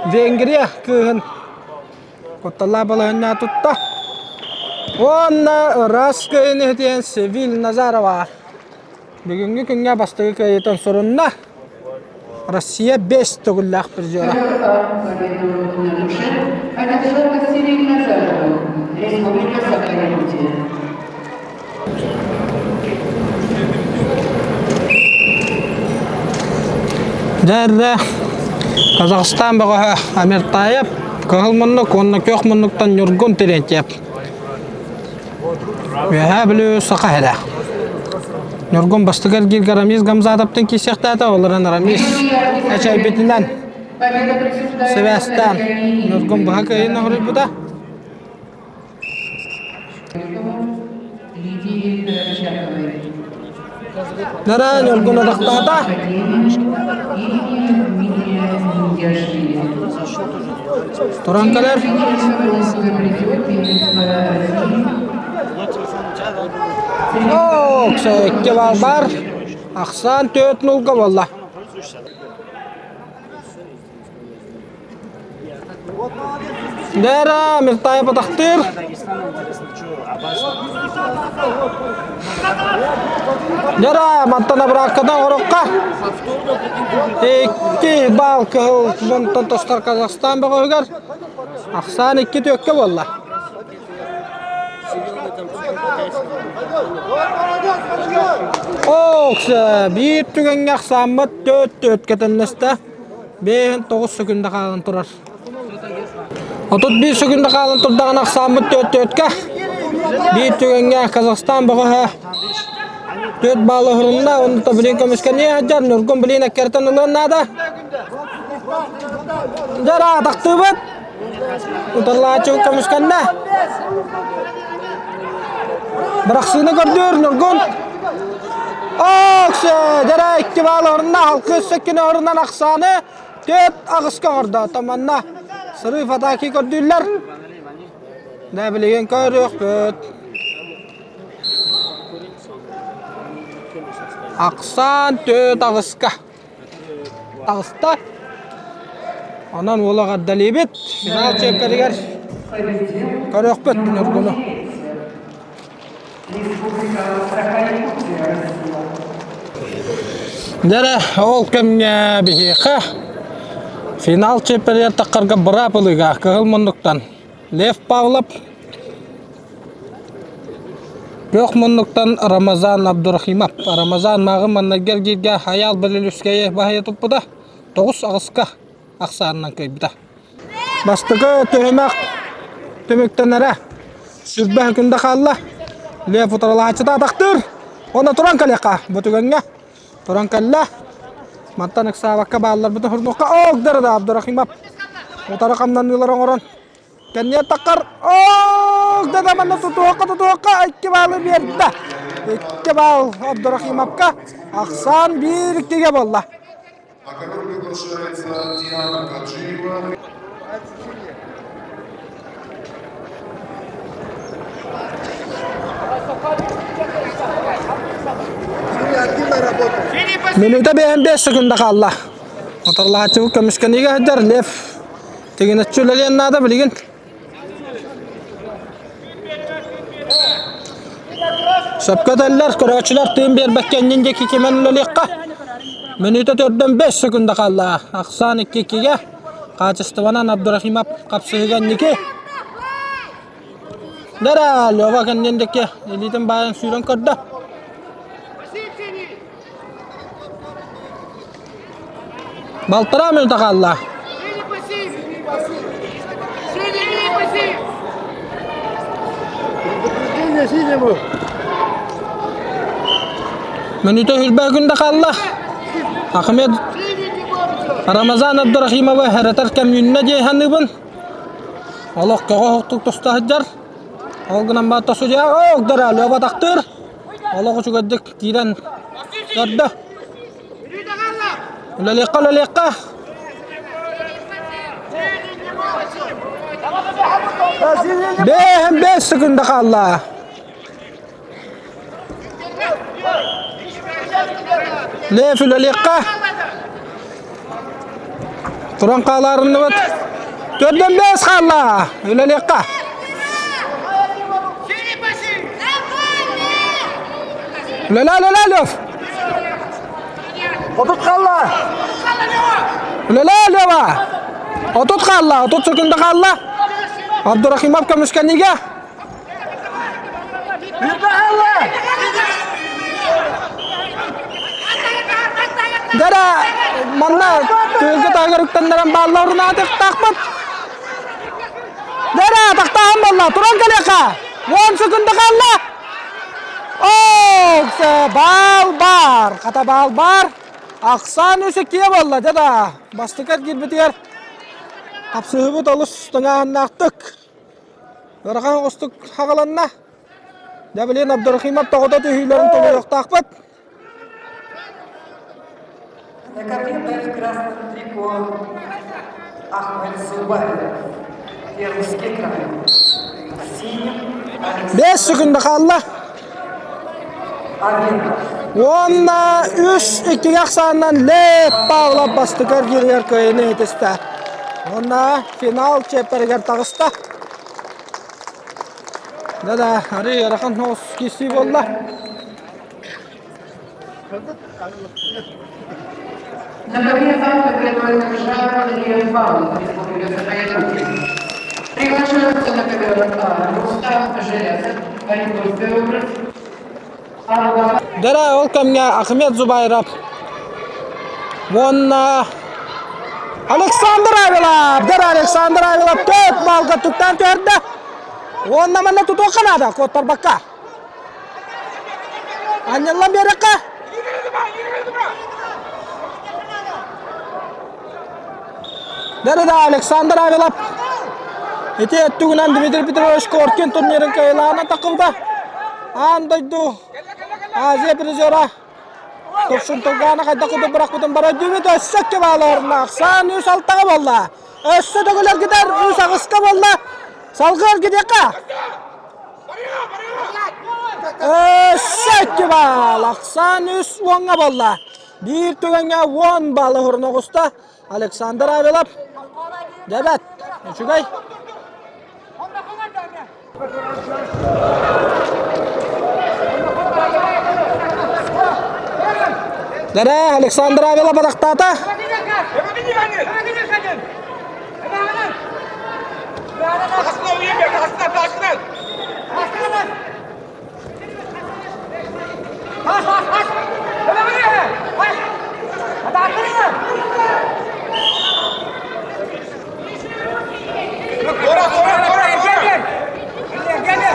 Венгрия кыыһын кутталлаах балаһыанньа тутта. Уонна ыраас кыайыыны иһитиэн Севиль Назарова Бүгүҥҥү күҥҥэ бастакы кыайыытын сурунна Россия бэс төгүллээх призера. Дьэ, Казахстан бөҕөһө Амиртаев кыһыл муннук уонна күөх муннуктан Ньургун Терентьев. Үөһээ Бүлүү саха сирэ. Ньургун бастакы эргииргэ Рамиз Гамзатовтан киирсиэхтээтэ, ол эрэн Рамиз эчэйбитинэн сибээстээн Ньургун быһа кыайыыны хоруйбута. Нара Ньургун атахтаата. Туран кэлэр. Ок, икки бал бар. Ахсаан төрт нулга буолла. Дера Миртаев атахтыыр. Дера мантан абыраккадан орокка. Икки бал кыһыл мантан тостор Казахстан бөҕөһүгэр. Ахсаан икки түөккэ буолла. Ок, биир түгэҥҥэ ахсааммыт төрт төрткэ тэннэстэ. 5-9 секунда хаалан турар. 31 секунда хаалан турдаҕына ахсааммыт 4-4-кэ. Биир түгэҥҥэ Казахстан бөҕөһө 4 балл уһурунна, онно билин көмүскэниэ сылдьар, Ньургун билин эккирэтэн ылыан наада. Дьара атахтыыбыт. Утарылааччы көмүскэннэ. Бырахсыыны көрдүүр Ньургун. Оксе, дьара 2 балл орунна, халкы өссө орунан ахсааны Төт аҕыска оҥордо, манна сырыы фатаки көрдүүллэр. Дэ билигин көрүөхпүт. Ахсаан төт аҕыска. Таҕыста. Онон уола эҕэрдэлиибит. Финал чиэппэригэр көрүөхпүт Ньургуну. Дьэ ол кэмҥэ биһиэхэ финал чемпионат таххарга быраап ылыыга кыһыл муннуктан Лев Павлов, күөх муннуктан Рамазан Абдурахимов. Рамазан мааҕын маннайгы эргииргэ Айаал Белелюскайы баһыйа туппута, тоҕус аҕыска ахсаанынан кыайбыта. Бастакы түһүмэх түмүктэнэрэ сүрбэ күндэ хаалла. Лев утарылааччыта атахтыыр. Уонна туран кэлиэххэ бу түгэҥҥэ. Туран кэллэ. Мантан ыксаабакка баалларбытын хурдуохха. Оогдара да Абдурахимов утары хамнаныылар оҥорон кэнниэ таххар. Оогда да манна тутуохха тутуохха икки баалы биэрдэ. Икки баал Абдурахимовка. Ахсаан биир иккигэ буолла. На ковер приглашается Диана Гаджиева. Минута 55 секунда хаалла. Моторлааччыбыт көмүскэниигэ сылдьар Лев тигинэччи үлэлиэн наада билигин. Сөпкө этэллэр, көрөөччүлэр тыын биэрбэккэ иннин диэки кимэн үлэлиэххэ. Мүнүүтэ төрдөн 5 секунда хаалла. Ахсаан 2-2-гэ. Хаачыстыбанан Абдурахимов хапсыһыга инники. Дара, Лева кэннин диэки илиитин баайан сүүрэн көрдө. Балтараа мүнүүтэ хаалла. Мүнүүтэ үрбэ күндэ хаалла. Ахмед Рамазан Абдурахимова хэрэтэр кэм үүннэ дии саныыбын. Олох көҕө оһохтук туста сылдьар. Ол гынан баатта судья оогдара Лёва тахтыыр. Олох үчүгэйдик киирэн көрдө. Үлэлиэххэ, үлэлиэххэ. Бэһэн бэс секунда хаалла. Лев үлэлиэххэ. Туран хаалаарынныбыт. Төрдөн бэс хаалла. Үлэлиэххэ. Үлэлээ, үлэлээ, Лев. Отут хаалла. Үлэлээ, Лева. Отут хаалла, отут секунда хаалла. Абдурахимов көмүскэнигэ. Дара манна тыылга таһыгар үктэннэрэн баалла урунаатыктаахпыт. Дара тахтаан болла туран кэлиэхэ. Уон секунда хаалла. Оо, баал бар. Хата баал бар. Ахсаан үс иккигэ болла дада. Бастакы киирбитигэр хапсыһыбыт олус тыҥааһыннаахтык. Ыарахан оҕустук хаҕыланна. Дьэ билигин Абдурахимов тоҕото түһүүлэрин толоруохтаахпыт. На ковре в красном трико Ахмед Зубаев, Пермский край. Синим Бэс секунда хаалла. Арбенов. Уонна үс иккигэ ахсаанынан Лев Павлов бастакы эргииригэр кыайыыны итистэ. Уонна финал чиэппэригэр таҕыста. Да-да, арый ыарахан соҕус киирсии буолла. На ковре алкоголь Жарова Лев Павлов, Республика Саха-Якутия. Приглашаются на ковер Рустам Железов, Оренбургская область. Алла Дара ол кэмҥэ Ахмед Зубайров уонна Александр Авилов! Дэр Александр Авилов төрт балга туттан түһэрдэ. Уонна манна тутуохха наада, куоттарбакка. Анньыллан биэрэххэ. Дэр да Александр Авилов ити өттүгүнэн Дмитрий Петрович Коркин турнирын кыайылаана таххыбыта. Аан дойду Азия призера Тохсун Тылгаана хайдах курдук бырахпытын бара өйдүүбүт. Өссө икки бааларына ахсаан үс алтаҕа буолла. Өссө төгүл эргитэр үс аҕыска буолла. Салгыы эргитиэххэ. Өссө икки баал. Ахсаан үс уоҥҥа буолла. Биир түгэҥҥэ уон баалы уһурун оҕуста. Александр Авилов. Дебет. Үчүгэй. Дэрэ, Александр Авила бадахтаата.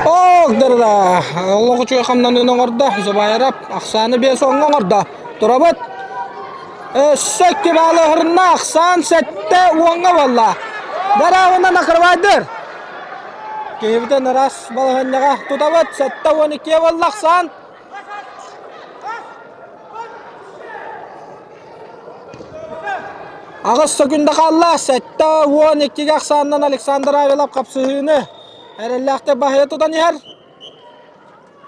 Оогдырда. Олох үчүгэй хамнаныыны оҥордо. Зубайрап ахсааны биэс оҥҥо оҥордо. Турабыт. Өссө икки баалы ыһырынна. Ахсаан сэттэ уоҥҥа буолла. Дараабынан акрыбайдыр. Киһибитин ыраас балаһыанньаҕа тутабыт. 72 буолла ахсаан. Аҕыс сөкүндэ хаалла. 72-гэ ахсаанынан Александр Авелов хапсыһыыны эрэллээхтик баһыйа тутан иһэр.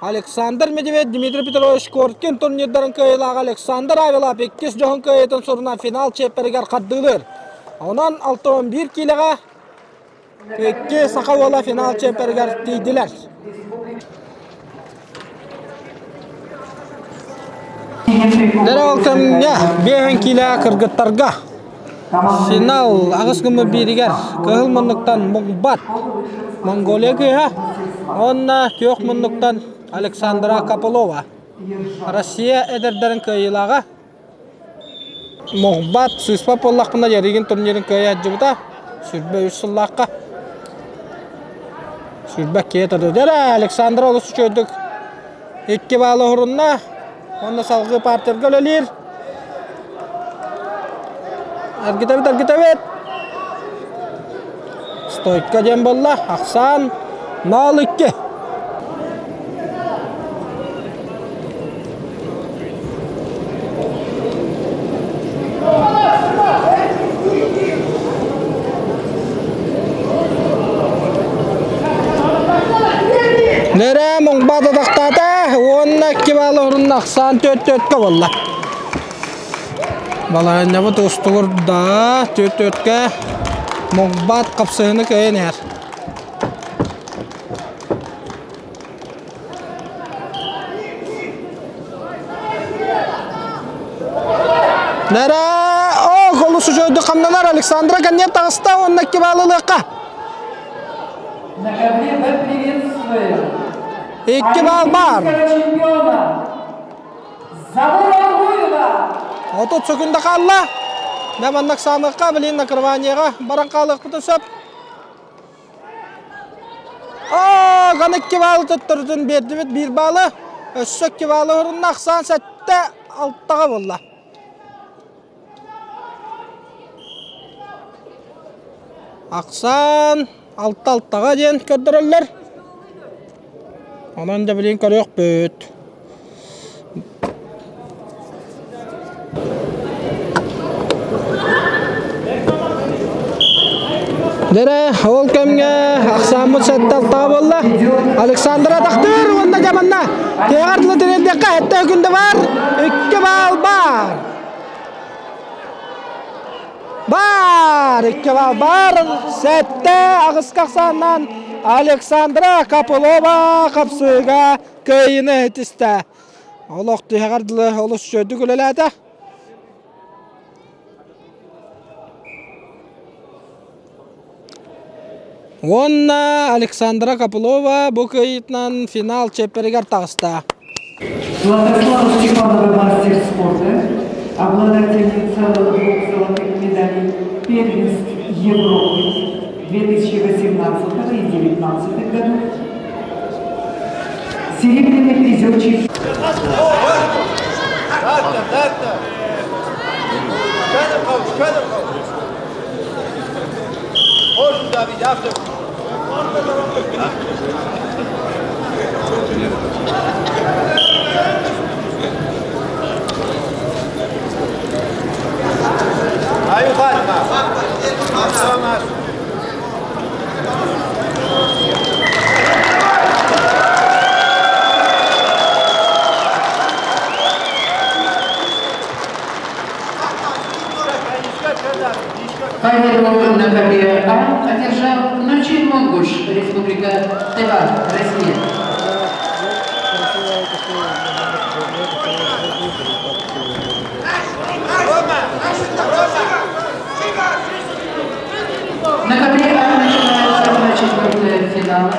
Александр Медведь, Дмитрий Петрович Коркин турнирдарын кыайыылааҕа Александр Авелов иккис дьоһун кыайыытын сурунан финал чиэппэригэр хардыылыыр. Онон 61 киилэҕэ Икки саха уола финал чемпионигар тиийдилэр. Дэрэ ол кэмҥэ биэһэн киилэ кыргыттарга финал аҕыс гыммыт бииригэр кыһыл муннуктан Муҥбат Монголия кыыһа уонна күөх муннуктан Александра Копылова Россия эдэрдэрин кыайыылааҕа Моҕбат, сыыспат буоллахпына Ярыгин турнирын кыайа сылдьыбыта. 23 сыллаахха. Сүүрбэ иккигэ турда. Александра олус үчүгэйдик икки баалы уһурунна. Уонна салгыы партерга үлэлиир. Эргитэбит, эргитэбит. Стойка диэн буолла. Ахсаан 0-2. Нэрэ муҥбаата тахтаата уонна икки баалы орунна ахсаан төрт төрткө буолла. Балаһыанньабыт устугурда төрт төрткө муҥбаат хапсыһыны кыайан иһэр. Нэрэ, о, голус үчүгэйдик хамнанар Александра кэнниэн таҕыста уонна икки баалы ылыахха. На ковре мы приветствуем Икки баал баар. чемпиона Завура Алгуева. 30 секунда хаалла. Дэ маннык саамыахха, билин накрываниеҕа баран хаалыахпытын сөп. Оо, ган икки баалы төттөрүтүн биэрдибит биир баалы. Өссө икки баалы орунна ахсаан сэттэ алтаҕа буолла. Ахсаан алта алтаҕа диэн көрдөрөллөр. Онон да билин көрүөхпүт. Дэрэ, ол кэмҥэ ахсааммыт сэттэ алтаҕа буолла. Александра атахтыыр уонна дьэ манна тиэҕэр тылы тириэрдиэххэ сэттэ күндэ баар, икки баал баар. Баар, икки баал баар. Сэттэ аҕыска ахсааннаан Александра Копылова хапсыыга кыайыыны ситистэ. Олох түһэҕэр дылы олус үчүгэйдик үлэлээтэ. Уонна Александра Копылова бу кыайыытынан финал чиэппэригэр таҕыста. Святослава Степанова мастер спорта, обладательница двух золотых медалей. Первенств Европы 2018 и 2019 годов, серебряный призер чемпионата. Победу на ковре А одержал Начин Монгуш, Республика Тыва, Россия. На ковре А начинается 1/4 финала.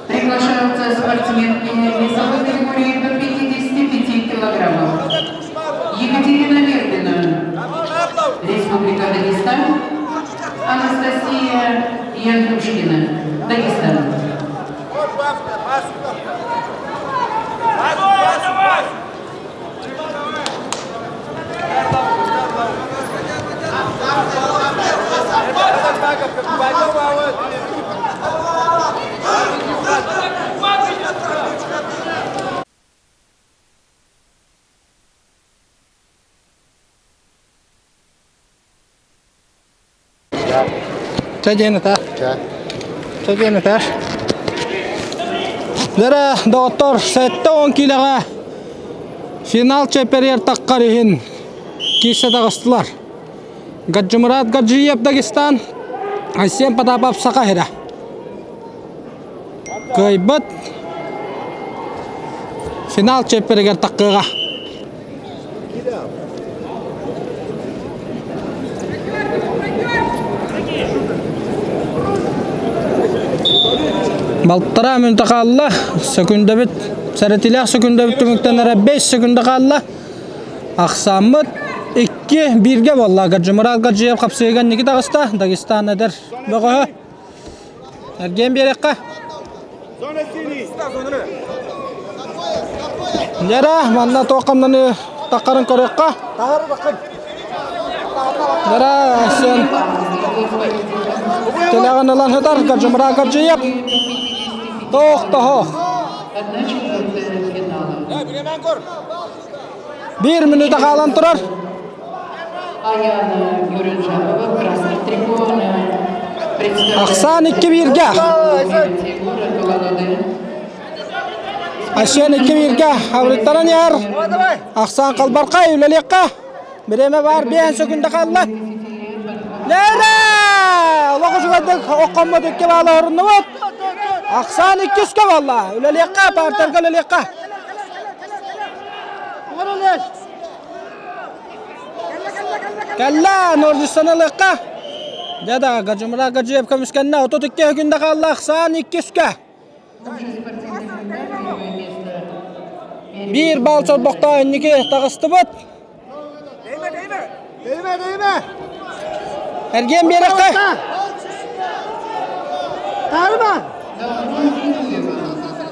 Приглашаются спортсменки весовой категории до 55 килограммов. Екатерина Вербина, Республика Дагестан, Анастасия Яндрушкина, Дагестан. Чэ Чэ этэ. Дэрэ, доҕоттор, 70 киилэҕэ финал чэппэригэр таххар иһин киирсэ таҕыстылар. Гаджимурат Гаджиев Дагестан, Айсен Потапов Саха сирэ. Кыайбыт финал чэппэригэр таххыаҕа. Балтараа мүнтэ хаалла, сөкүндэбит, сэрэтилээх сөкүндэбит түмүктэнэрэ 5 сөкүндэ хаалла. Ахсааммыт 2 бииргэ буолла. Гаджимурат Гаджиев хапсыыга инники таҕыста, Дагестан эдэр бөҕөһө. Эргиэн биэриэххэ. Дьэрэ, манна туох хамнаны таххарын көрүөххэ. Дьэрэ, сен тилэҕин ылан сытар Гаджимурат Гаджиев. Туох тоһох. Биир мүнүүтэ хаалан турар. Ахсаан икки бииргэ. Айсен икки бииргэ хабырыттаран иһэр. Ахсаан Халбархай үлэлиэххэ. Бириэмэ баар биэһэн сөкүндэ хаалла. Нэрэ! Олох үчүгэйдик оккоммут икки баала оруннубут. Ахсаан иккискэ буолла. Үлэлиэххэ, партиярга үлэлиэххэ. Кэллэ, Нордистан ылыахха. Дьэ да, Гаджимурат Гаджиев көмүскэннэ. 32 күндэ хаалла, ахсаан иккискэ. Биир бал чорбохтоо инники таҕыстыбыт. Эргиэн биэрэххэ.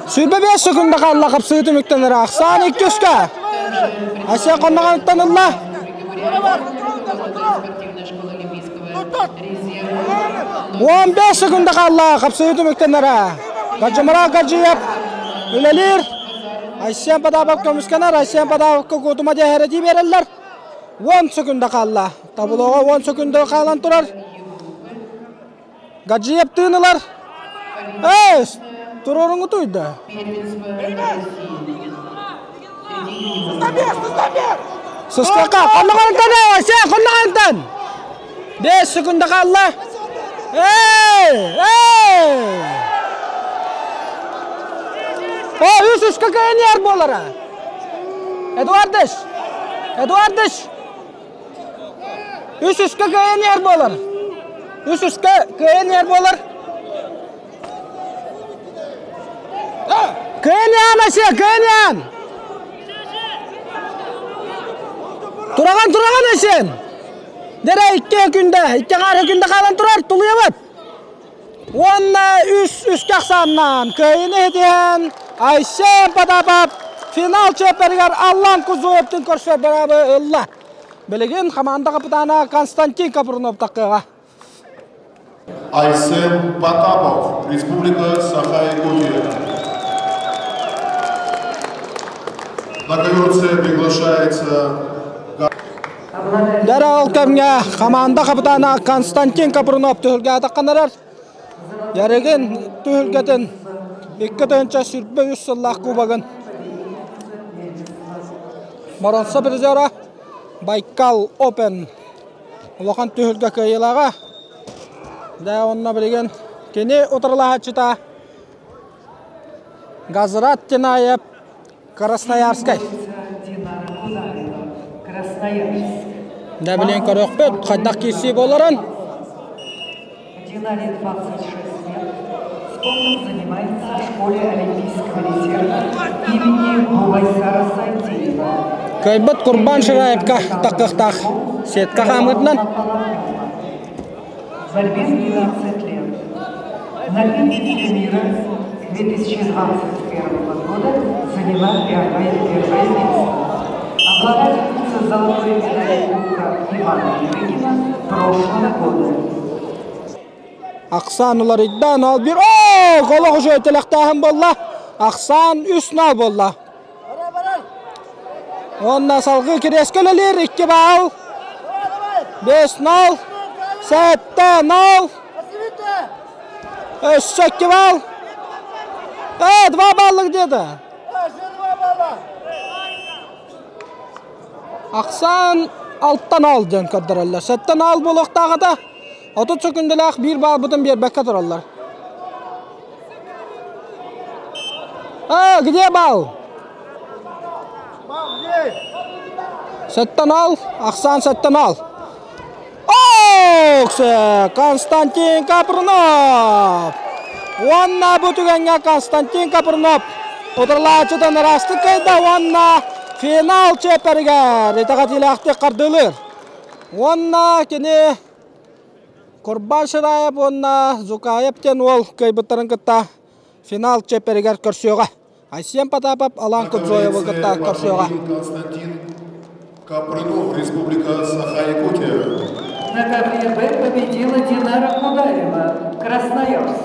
Сүүрбэ биэс секунда хаалла хапсыы түмүктэнэр ахсаан иккискэ. Асия хонноҕоттон ылла. 15 секунда хаалла хапсыы түмүктэнэр. Гаджымара Гаджиев үлэлиир. Айсен Потапов көмүскэнэр. Айсен Потаповка куотума дьэһэрэтии биэрэллэр. 10 секунда хаалла. Таблоҕа 10 секунда хаалан турар. Гаджиев тыын ылар. Эй, туруоруҥу туйда. Сыстыахха, хонноҕоруттан Айсен, хонноҕоруттан! 5 секунда хаалла. Эй, эй! О, үс үскэ кыайан буолара. Эдуардыш! Эдуардыш! Үс үскэ кыайан иһэр буолар. Үс үскэ кыайан иһэр буолар. Кыайан иһэн Асия, кыайан иһэн! Тураҕан, тураҕан Асен! Дэрэ икки күндэ, икки аҥаар күндэ хаалан турар, тулуйабыт. Уонна үс үскэ ахсааннаан кыайыыны иһитиһэн Айсен Потапов финал чиэппэригэр Аллан Кузовтын көрсөр быраабы ылла. Билигин хамаанда капитана Константин Капрунов таххыаҕа. Айсен Потапов, Республика Саха-Якутия. На ковер приглашается Дәрі ол кэмҥэ хамаанда капитана Константин Капрунов түһүлгэ атахханарар. Ярыгын түһүлгэтин 2023 сыллаах кубогын Моронсо призера Байкал Open улахан түһүлгэ кыайыылааҕа. Дэ онно билигин кини утарылаһааччыта Газрат Тинаев Красноярскай. Дэ билигин көрүөхпүт хайдах киирсии буоларын. Динаре 26 лет. Спортом занимается в школе Олимпийского резерва имени Бувайсара Сайтиева. Кыайбыт Курбан Шираевка таххыахтаах сетка хаамыытынан. Борьбе 12 лет. На чемпионате мира 2021 года заняла первое, первое место. Обладательница золотой медали Кубка Ивана Ярыгина прошлого года. Ахсаан уларыйда, 0-1. Оо, голох үчүгэй тэлэхтээһин буолла. Ахсаан 3-0 буолла. Уонна салгыы кириэскэ үлэлиир 2 баал. 5-0. 7-0. Өссө 2 балл. 2 балла где-то. Ахсаан 6-0 диэн көрдөрөллөр. 7-0 буолуохтааҕыта 30 сөкүндэлээх биир баалбытын биэрбэккэ тураллар. А, где балл? Сэттэн ал, ахсаан сэттэн ал. Оксе, Константин Капрунов! Уонна бу түгэҥҥэ Константин Капрунов утарылааччытын ыраастык кыайда уонна финал чиэппэригэр итэҕэтиилээхтик хардыылыыр. Уонна кини Курбан Шираев уонна Зукаев диэн уол кыайбыттарын кытта финал чиэппэригэр көрсүөҕэ. Айсен Потапов Алан Кудзоевы кытта көрсүөҕэ. Константин Капрынов, Республика Саха-Якутия. На ковре Б победила Динара Кудаева, Красноярск.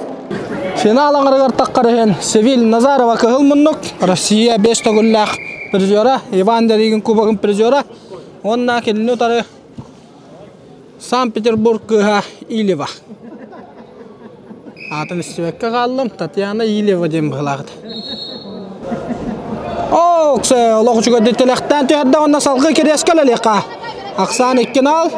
Финал аҥарыгар таххар иһин Севиль Назарова кыһыл муннук, Россия бес төгүллээх призера, Иван Даригин кубогын призера уонна кинини утары Санкт-Петербург кыыһа Илева. Аатын истибэккэ хааллым, Татьяна Илева диэн быһыылаах этэ. Оо, олох үчүгэйдик тилэхтээн түһэрдэ уонна салгыы кириэскэ үлэлиэххэ. Ахсаан 2-0.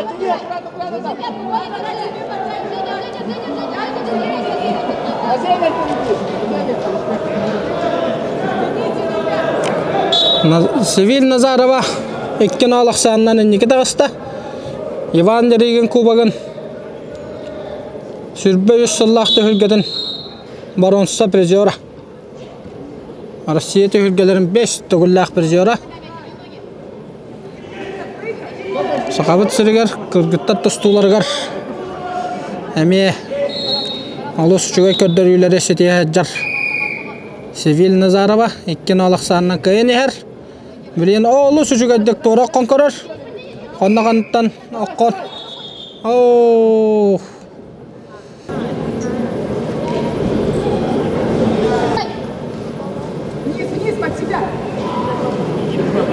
Севиль Назарова 2-0 ахсаанынан инники таҕыста. Иван Деригин кубогын сүрбэ үс сыллаах түһүлгэтин боруонса призера. Россия түһүлгэлэрин бэс төгүллээх призера. Сахабыт сиригэр кыргыттар тустууларыгар эмиэ олус үчүгэй көрдөрүүлэри ситиһэ сылдьар Севиль Назарова 2-0 ахсаанынан кыайан иһэр. Билигин олус үчүгэйдик туора оккон көрөр. Хонноҕонтон оккон. Оо. Вниз, вниз, под себя.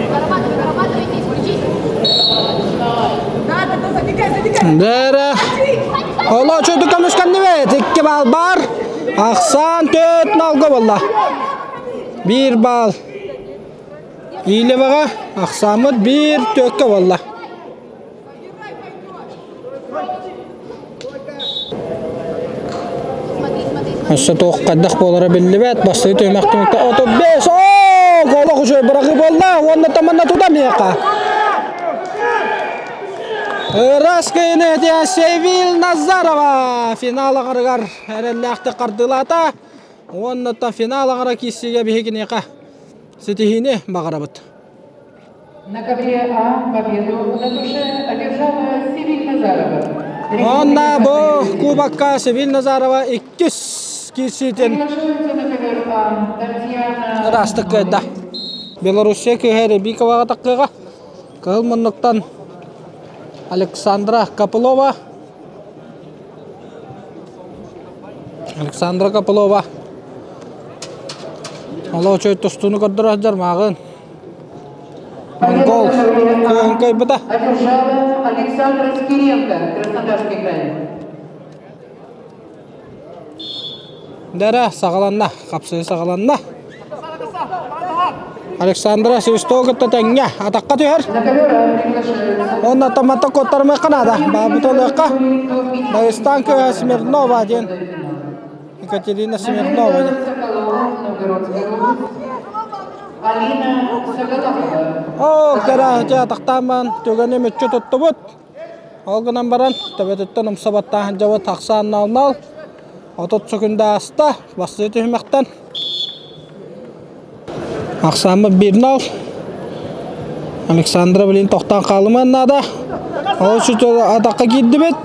Зарабатывай, зарабатывай здесь, включись. Да, да, да, забегай, забегай. Бәрі. Ола чөйді көмүскэннибит. Икки бал бар. Ахсаан төрт налга болла. Бир бал. Илеваҕа ахсааммыт биир түөккэ буолла. Өссө туох хайдах буолара биллибэт. Бастыы түһүмэх түмүктэ 35. Оо, голох үчүгэй быраҕыы буолла. Уонна таманна тута миэхэ. Ыраас кыйыны этиэ Севиль Назарова финал аҕарыгар эрэллээхтик хардыылаата. Уонна финал аҕара киирсиигэ биһигиниэхэ ситиһиини баҕарабыт. На ковре А победу на душе одержала Севиль Назарова. Онна бу кубокка Севиль Назарова иккис киирсиитин Приглашаются на ковер А Татьяна ыраастык кыайда. Белоруссия кыыһа Рябиковаҕа таххыаҕа. Кыһыл муннуктан Александра Копылова. Александра Копылова. Олоочой тустууну көрдөрө сылдьар мааҕын. Монгол кыһын кыайбыта. Одержала Александра Скиренко, Краснодарский край. Дэрэ саҕаланна, хапсыы саҕаланна. Александра Свисток кытта тэҥҥэ атахха түһэр. Уонна томато куоттарымыахха наада. Баабыт олуохха. Дагестан кыыһа Смирнова диэн. Екатерина Смирнова диэн. Оо, кэрэ атахтаан түгэни мүччү туттубут. Ол гынан баран, төбөтүттэн умса баттаан дьабыт ахсаан нал-нал. 30 секунда ааста, бастыы түһүмэхтэн. Ахсааммыт 1-0. Александра билин тохтоон хаалыман наада. Ол сүтэ атахха киирдибит.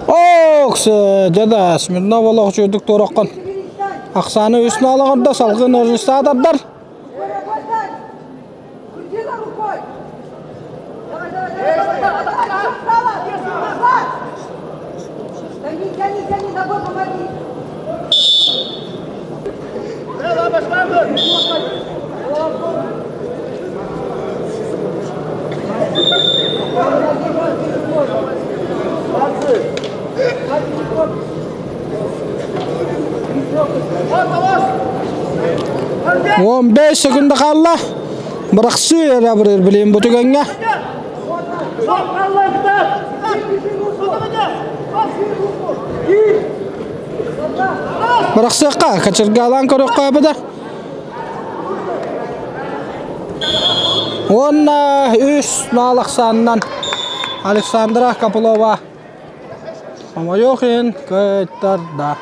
Ок, дьэ Смирнов олох үчүгдүк туораххын. Ахсааны үс наалаҕарда салгыы ножница тардар. 15 секунда хаалла. Бырахсыы эрэ абырыыр билим бу түгэҥҥэ. Бырахсыахха, качыргаалаан көрүөххэ эбэтэ. Уонна үс наал ахсаанынан Александра Копылова Хомойуох иһин кыайтарда.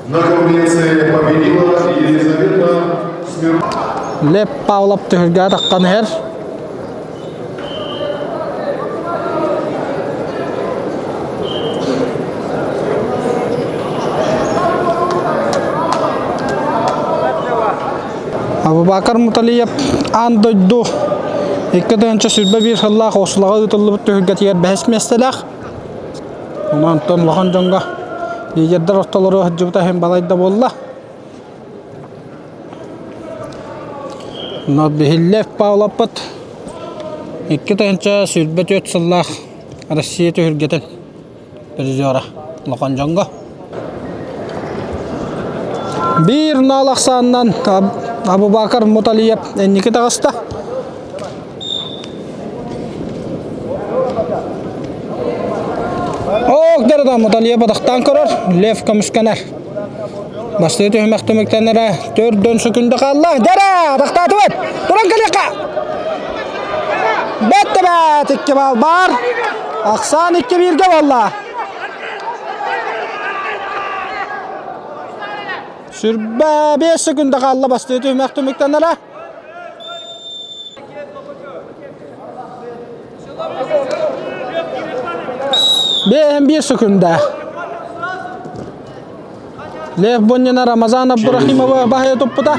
На конференции победила Елизавета Смирнова. Лев Павлов түһүлгэ таххан иһэр. Абубакар Муталиев аан дойду 2021 сыллаах Ослоҕа ыытыллыбыт түһүлгэтигэр бэһис миэстэлээх. Онон улахан дьоҥҥо лидердэр ортолоро сылдьыбыта иһин балайда буолла. Но Бихиллев Павловпыт 2024 сыллаах Россия түһүлгэтин призера улахан дьоҥҥо. Биир наал ахсаанынан Абубакар Муталиев инники таҕыста. Ок дэрда Муталиев атахтаан көрөр, Лев көмүскэнэр. Бастыы түһүмэх түмүктэнэрэ төрдөн сөкүндэ хаалла. Дэрэ атахтаатыбыт! Туран кэлиэххэ! Бэттэ бэт икки бал бар. Ахсаан икки бииргэ буолла. Сүрбэ 5 секунда хаалла бастыы түһүмэх түмүктэнэрэ. Бэһин 1 секунда. Лев Боннина Рамазан Абдурахимова баһыйа туппута.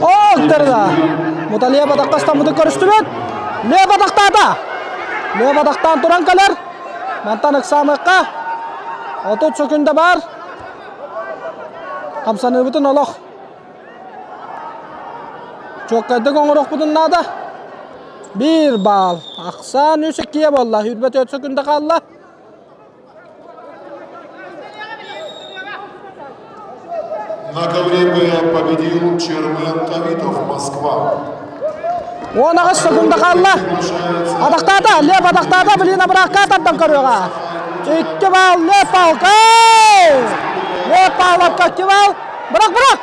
Октарда! Муталия батаққастан бұды көрістібет. Лев батақтаата! Лев батақтан туран калар. Мантан ыксамыққа. 30 секунда бар. Хамсаныбытын олох. Чуоккайдык оҥорохпутун наада. Бір бал. Ахсан үс иккиэ буолла. 24 секунда хаалла. На ковре победил Чермен Тавитов, Москва. 18 секунда хаалла. Атахтаата, Лев атахтаата, билина быракка тардан көрүөҕэ. Икки бал Лев Павловка. Лев Павловка икки бал. Бырак, бырак!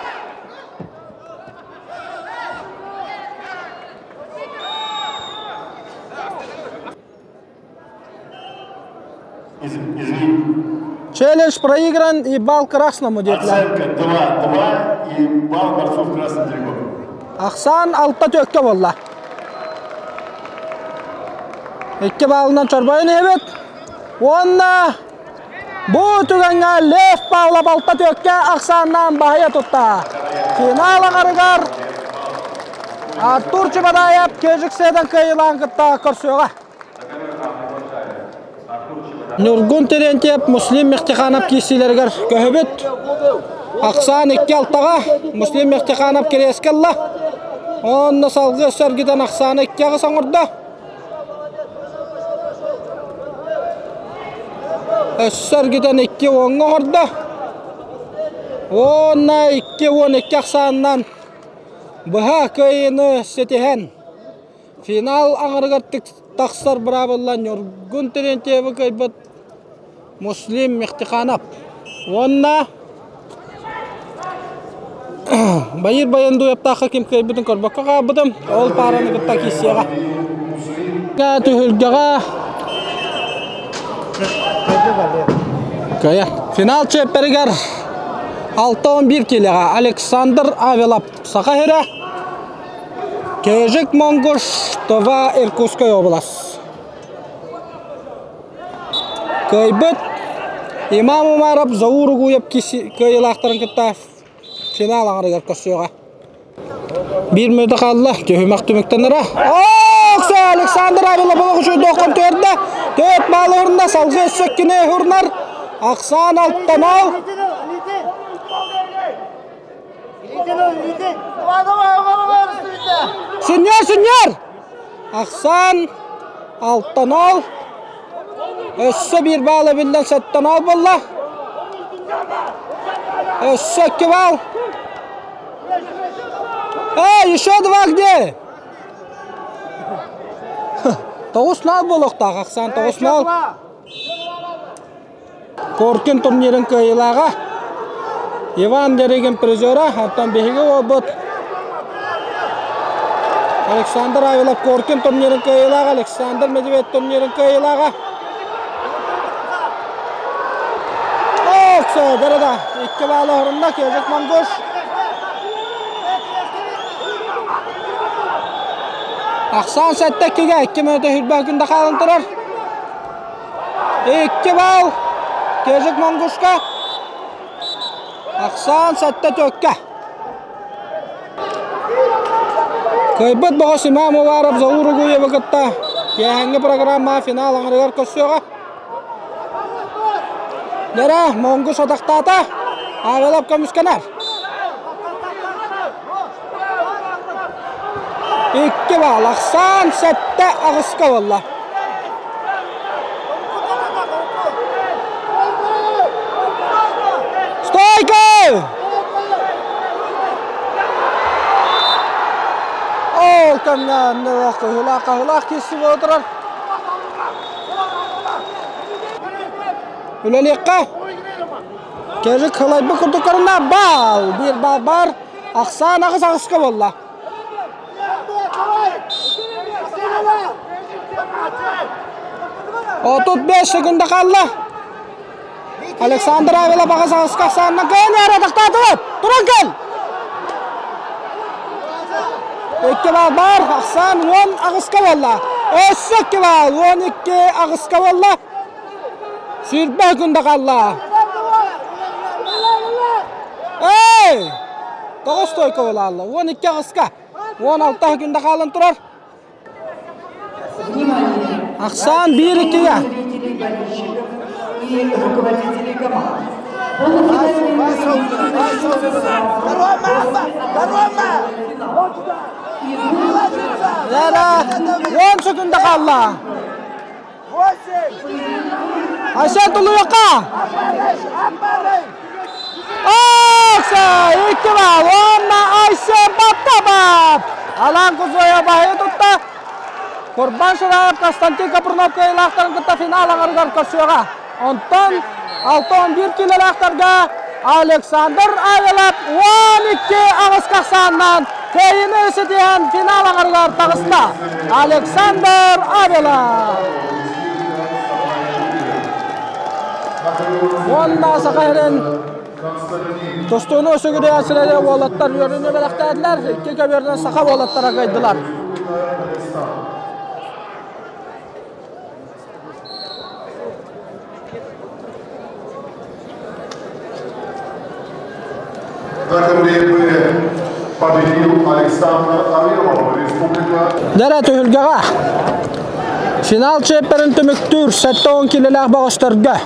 Извини. Челлендж проигран и балл красному диэтилэр. Оценка 2-2 и балл борцов красный тригон. Ахсаан алта төккө буолла. Икки баалынан чорбойон иһэбит. Уонна бу түгэҥҥэ Лев Павлов алта төккө ахсааннаан баһыйа тутта. Финал аҥарыгар Артур Чебадаев Кежикседен кыайыылаан кытта көрсүөҕэ. Ньургун Терентьев Муслим Мехтиханов киирсиилэригэр көһөбүт. Ахсаан икки алтаҕа Муслим Мехтиханов кириэскэ ылла. Онно салгыы өссө эргитэн ахсааны икки аҕыс оҥордо. Өссө эргитэн икки уоҥҥа оҥордо. Уонна 2-12 ахсаанынан быһа кыайыыны ситиһэн Финал аҥарыгар тахсар быраабылла Ньургун Терентьевы кыайбыт Муслим Мехтиханов уонна Байыр Баяндуевтаахха ким кыайбытын көрбөккө хаалбытым. Ол паараны кытта киирсиэҕэ. Түһүлгэҕэ Кыайа. Финал чиэппэригэр 6-11 киилэҕэ Александр Авелов Саха сирэ Кежик Монгуш, Това, Иркутскай область. Кыайбыт Имам Умаров Заур Угуев кыайыылаахтарын кытта финал аҥарыгар көрсүөҕэ. Биир мүнүүтэ хаалла, түһүмэх түмүктэнэрэ. Оксо Александр Авилов олох үчүгэй төрдө. Төрт баалы урна, салгыы өссө иккини урнар. Ахсаан алтанал. Сеньор, сеньор! Ахсаан алтанол. Өссө биир баал эбиллэн сэттэнол буолла. Өссө икки баал. Эй, еще два где? Тоҕус нал буолуохтаах, Ахсаан тоҕус нал. Коркин турнирын кыайыылааҕа Иван Дерегин призера, оттон биһиги уолбут Александр Авилов Коркин турнирын кыайыылааҕа, Александр Медведь турнирын кыайыылааҕа. Оксо, да, икки баалы оһорунна Кежик Монгуш. Ахсаан сэттэ иккигэ, икки мүнүүтэ сүүрбэ күндэ хаалан турар. Икки бал Кежик Монгушка. Ахсаан сэттэ төккө. Кыайбыт бөҕөс Имам Уваров Заур Угуевы кытта киэһэҥҥи программа финал аҥарыгар көрсүөҕэ. Лера Монгуш атахтаата. Авелов көмүскэнэр. Икки баал, ахсаан сэттэ аҕыска буолла. Стойка! Ол кэмҥэ кыһылаах хаһылаах киирси буола турар. Үлэлиэххэ. Кежик хылайбыт курдук көрүнэ баал. Биир баал бар. Ахсаан аҕыс аҕыска буолла. 35 секунда хаалла. Александр Авилов аҕыс аҕыска ахсаанынан кыайан эрэ тохтоотубут. Туран кэл! Икки баал бар. Ахсаан уон аҕыска буолла. Өссө икки баал. Уон икки аҕыска буолла. Сүүрбэ секунда хаалла. Эй! Тоҕус стойка буолаалла. Уон икки аҕыска. Уон алта секунда хаалан турар. Ахсаан биир иккигэ. Лера, уон секунда хаалла. Айсен тулуйахха! Окса! Икки баал! Уонна Айсен Баттабов! Алан Кузоя баһы тутта. Курбан Шираев Константин Капрунов кыайыылаахтарын кытта финал аҥарыгар көрсүөҕэ. Онтон 6-11 килэлээхтэргэ Александр Авелов 12 аҕыс ахсааннаан кыайыыны ситиһэн финал аҥарыгар таҕыста. Александр Авелов! Уонна Саха сирин тустууну сүгүрүйээччилэри уолаттар үөрүүнү бэлэхтээтилэр. Икки көбүөрүнэн саха уолаттара кыайдылар. На ковре победил Александр Авилов, Республика. Дәрә түһүлгэҕэ финал чиэппэрин түмүктүүр 70 килэлээх бөҕөстөргө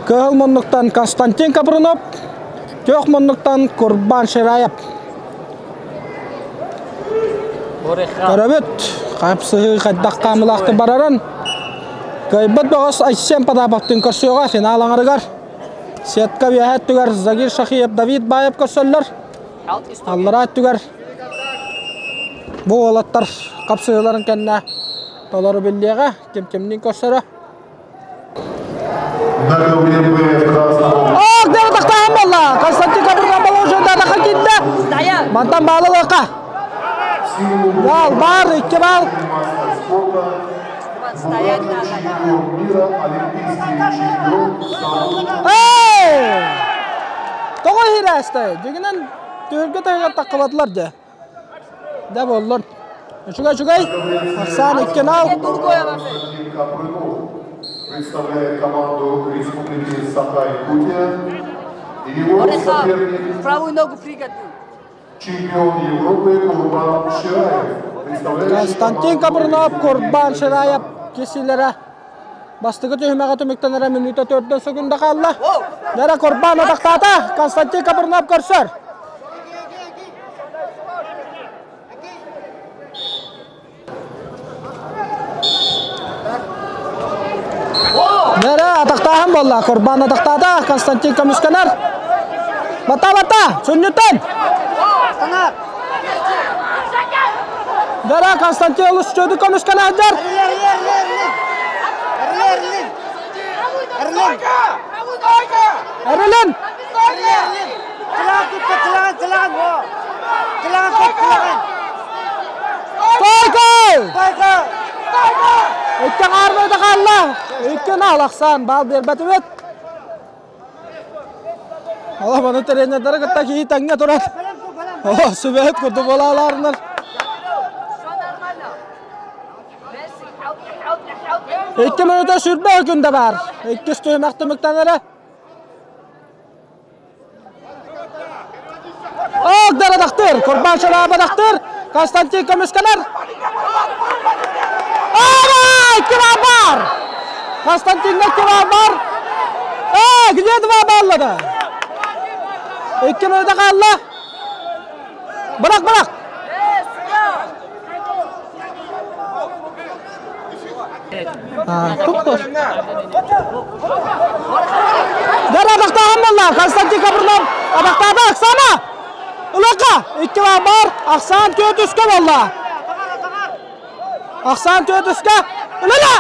Кыһыл муннуктан Константин Капрунов, Күөх муннуктан Курбан Шираев. Көрөбүт, хапсыһыы хайдах хаамылаахтык барарын. Кыайбыт бөҕөс Айсен Потаповтыын көрсүөҕэ финал аҥарыгар. Сетка үөһэ өттүгэр Загир Шахиев, Давид Баев көрсөллөр. Аллараа өттүгэр бу уолаттар хапсыһыыларын кэннэ толору биллиэҕэ, ким кимниин көрсөрө. Ох, дьэ тахтаан буолла. Константин Кабырга положение да киирдэ. Мантан баалылыахха. Бал бар, икки бал. Эй! Тоҕо иһирээстэй? Дьигинэн түһүлгэ таһыгар таххыбатылар дьэ. Дэ буоллун. Үчүгэй, үчүгэй. Ахсаан икки нал. Представляет команду Республики Саха-Якутия. И его соперник, Правую ногу приготовь. чемпион Европы Курбан Шираев. Представляющий Константин команду Кабырнов, Курбан Республики Шираев кисилere Бастакы түһүмэҕэ түмүктэнэрэ мүнүүтэ төрдөн секунда хаалла. Дара Курбан атахтаата. Константин Кабырнов көрсөр. Дара атахтааһын буолла. Курбан атахтаата. Константин көмүскэнэр. Бата бата! Сүнньүттэн! Дара Константин олус үчүгэйдик көмүскэнэ сылдьар. Эрилин! Стойка! Икки аҥаар хаалла. Икки нал ахсаан баал биэрбэтибит. Ала маны тренердары кытта киһи тэҥҥэ турар. О, сүбэһит курдук буолаалаарынар. Икки мүнүүтэ сүүрбэ күндэ баар. Иккис түһүмэх түмүктэнэрэ. Ок, дарадахтыр, Курбан Шарабадахтыр, Константин көмүскэнэр. Ай, киба бар! Константинга киба бар! Э, где два балла да? Икки мүнүүтэ хаалла. Бырах, бырах! Туптор. Дара абақтаған болла. Константин Кабырнов абақтады. Оксана! Улақа! Икки бар. Ахсан төрт үске болла. Ахсан төрт үске. Үлеле!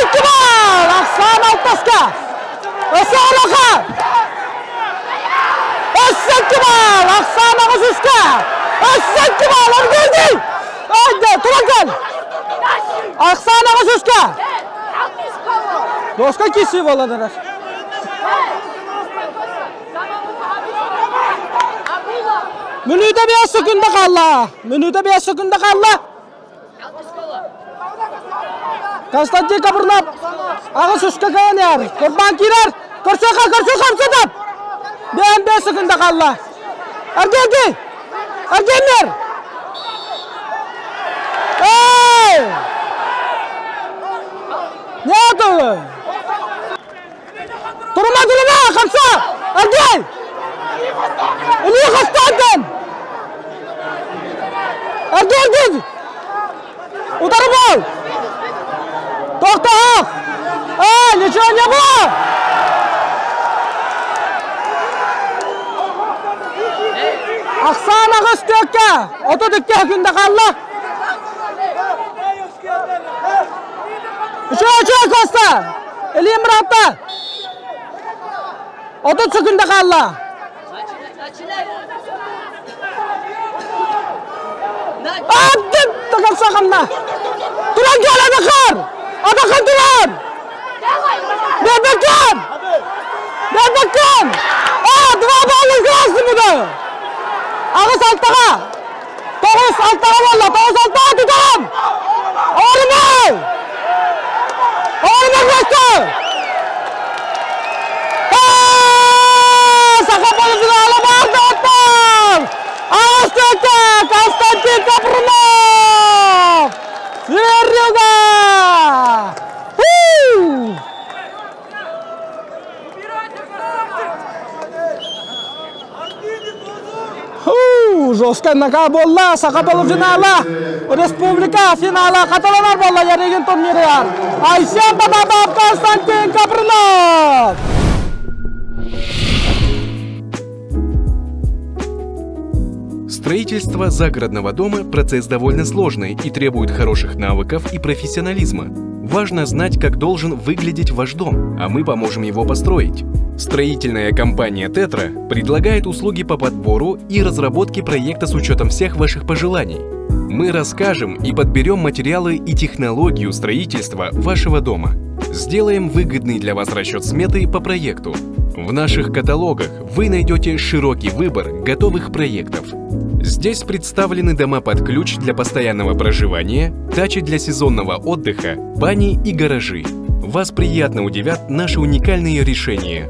Икки бар! Ахсан алтасқа. Өсі улақа! Өсі икки бар! Ахсан ағыз үске! Өсі икки бар! Өргелді! Өйді! Тура кел! Ахсан ағыз үске! Доска киси болады. Мүнүүтэ 5 секунда хаалла. Мүнүүтэ 5 секунда хаалла. Константин Кабырнап аҕыс үскэ кээнэр. Курбан киирэр. Көрсөкө, көрсөкө, хамсатап. Бэйэн 5 секунда хаалла. Аргенти! Аргеннер! Эй! Нету! Турума, турума, хамса! Аргей! Илья Константин! Аргей, аргей! Удар был! Тоқтақ! Эй, ничего не было! Ахсан аҕыс түөккэ, 32 күндэ хаалла. Үчүгэй, үчүгэй Коста! Илиим быраатта! 30 секунда хаалла. Аттым! Тақалса қамна! Туран кел, Адақар! Адақар туран! Бебекер! Бербеккин! А, два балла красный Аҕыс алтаҕа! Тоҕус алтаҕа буолла! Тоҕус алтаҕа тутаҕын! Орумай! Орумай көстө! Саха полуфинала баар доҕоттор! Аҕыс төккө Константин Капрунов! Серега! Жесткая нога буолла, саха полуфинала, республика финала хатыланар буолла Ярыгин турнирыгар. Айсен Потапов, Константин Капрынов! Строительство загородного дома – процесс довольно сложный и требует хороших навыков и профессионализма. Важно знать, как должен выглядеть ваш дом, а мы поможем его построить. Строительная компания «Тетра» предлагает услуги по подбору и разработке проекта с учетом всех ваших пожеланий. Мы расскажем и подберем материалы и технологию строительства вашего дома. Сделаем выгодный для вас расчет сметы по проекту. В наших каталогах вы найдете широкий выбор готовых проектов. Здесь представлены дома под ключ для постоянного проживания, дачи для сезонного отдыха, бани и гаражи. Вас приятно удивят наши уникальные решения.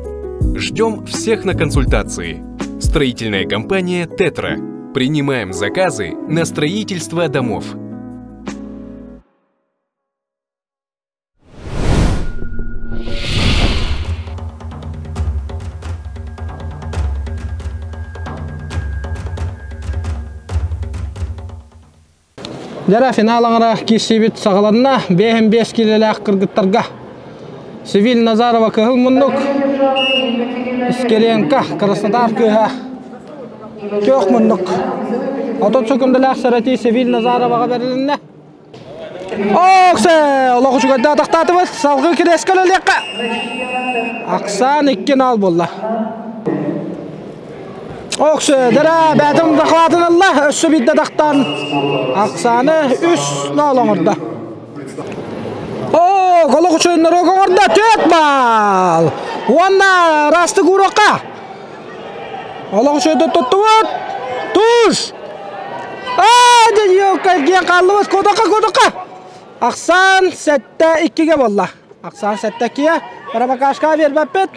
Ждем всех на консультации. Строительная компания «Тетра». Принимаем заказы на строительство домов. Дьара финал аҥара киирсиибит саҕаланна. Биэһин биэс киилэлээх кыргыттарга Севиль Назарова кыһыл муннук, Искеренко Краснодар кыыһа күөх муннук. Отут сөкүндэлээх сэрэтии Севиль Назароваҕа бэрилиннэ. Оксе! Олох үчүгэйдэ атахтаатыбыт. Салгыы кириэскэ үлэлиэххэ. Ахсаан 2-0 буолла. Оксе, дара бээтин захватын ылла. Өссө биирдэ атахтаан Ахсааны 3-0 оҥордо. О, олох үчүгэй норуок оҥордо. 4 балл. Уонна расты курокка. Олох үчүгэйдик туттубут. Туш! Аа, дьэ, хааллыбыт. Куотакка, куотакка. Ахсаан сэттэ иккигэ буолла. Ахсаан сэттэ иккигэ. Рабакашка биэрбэппит.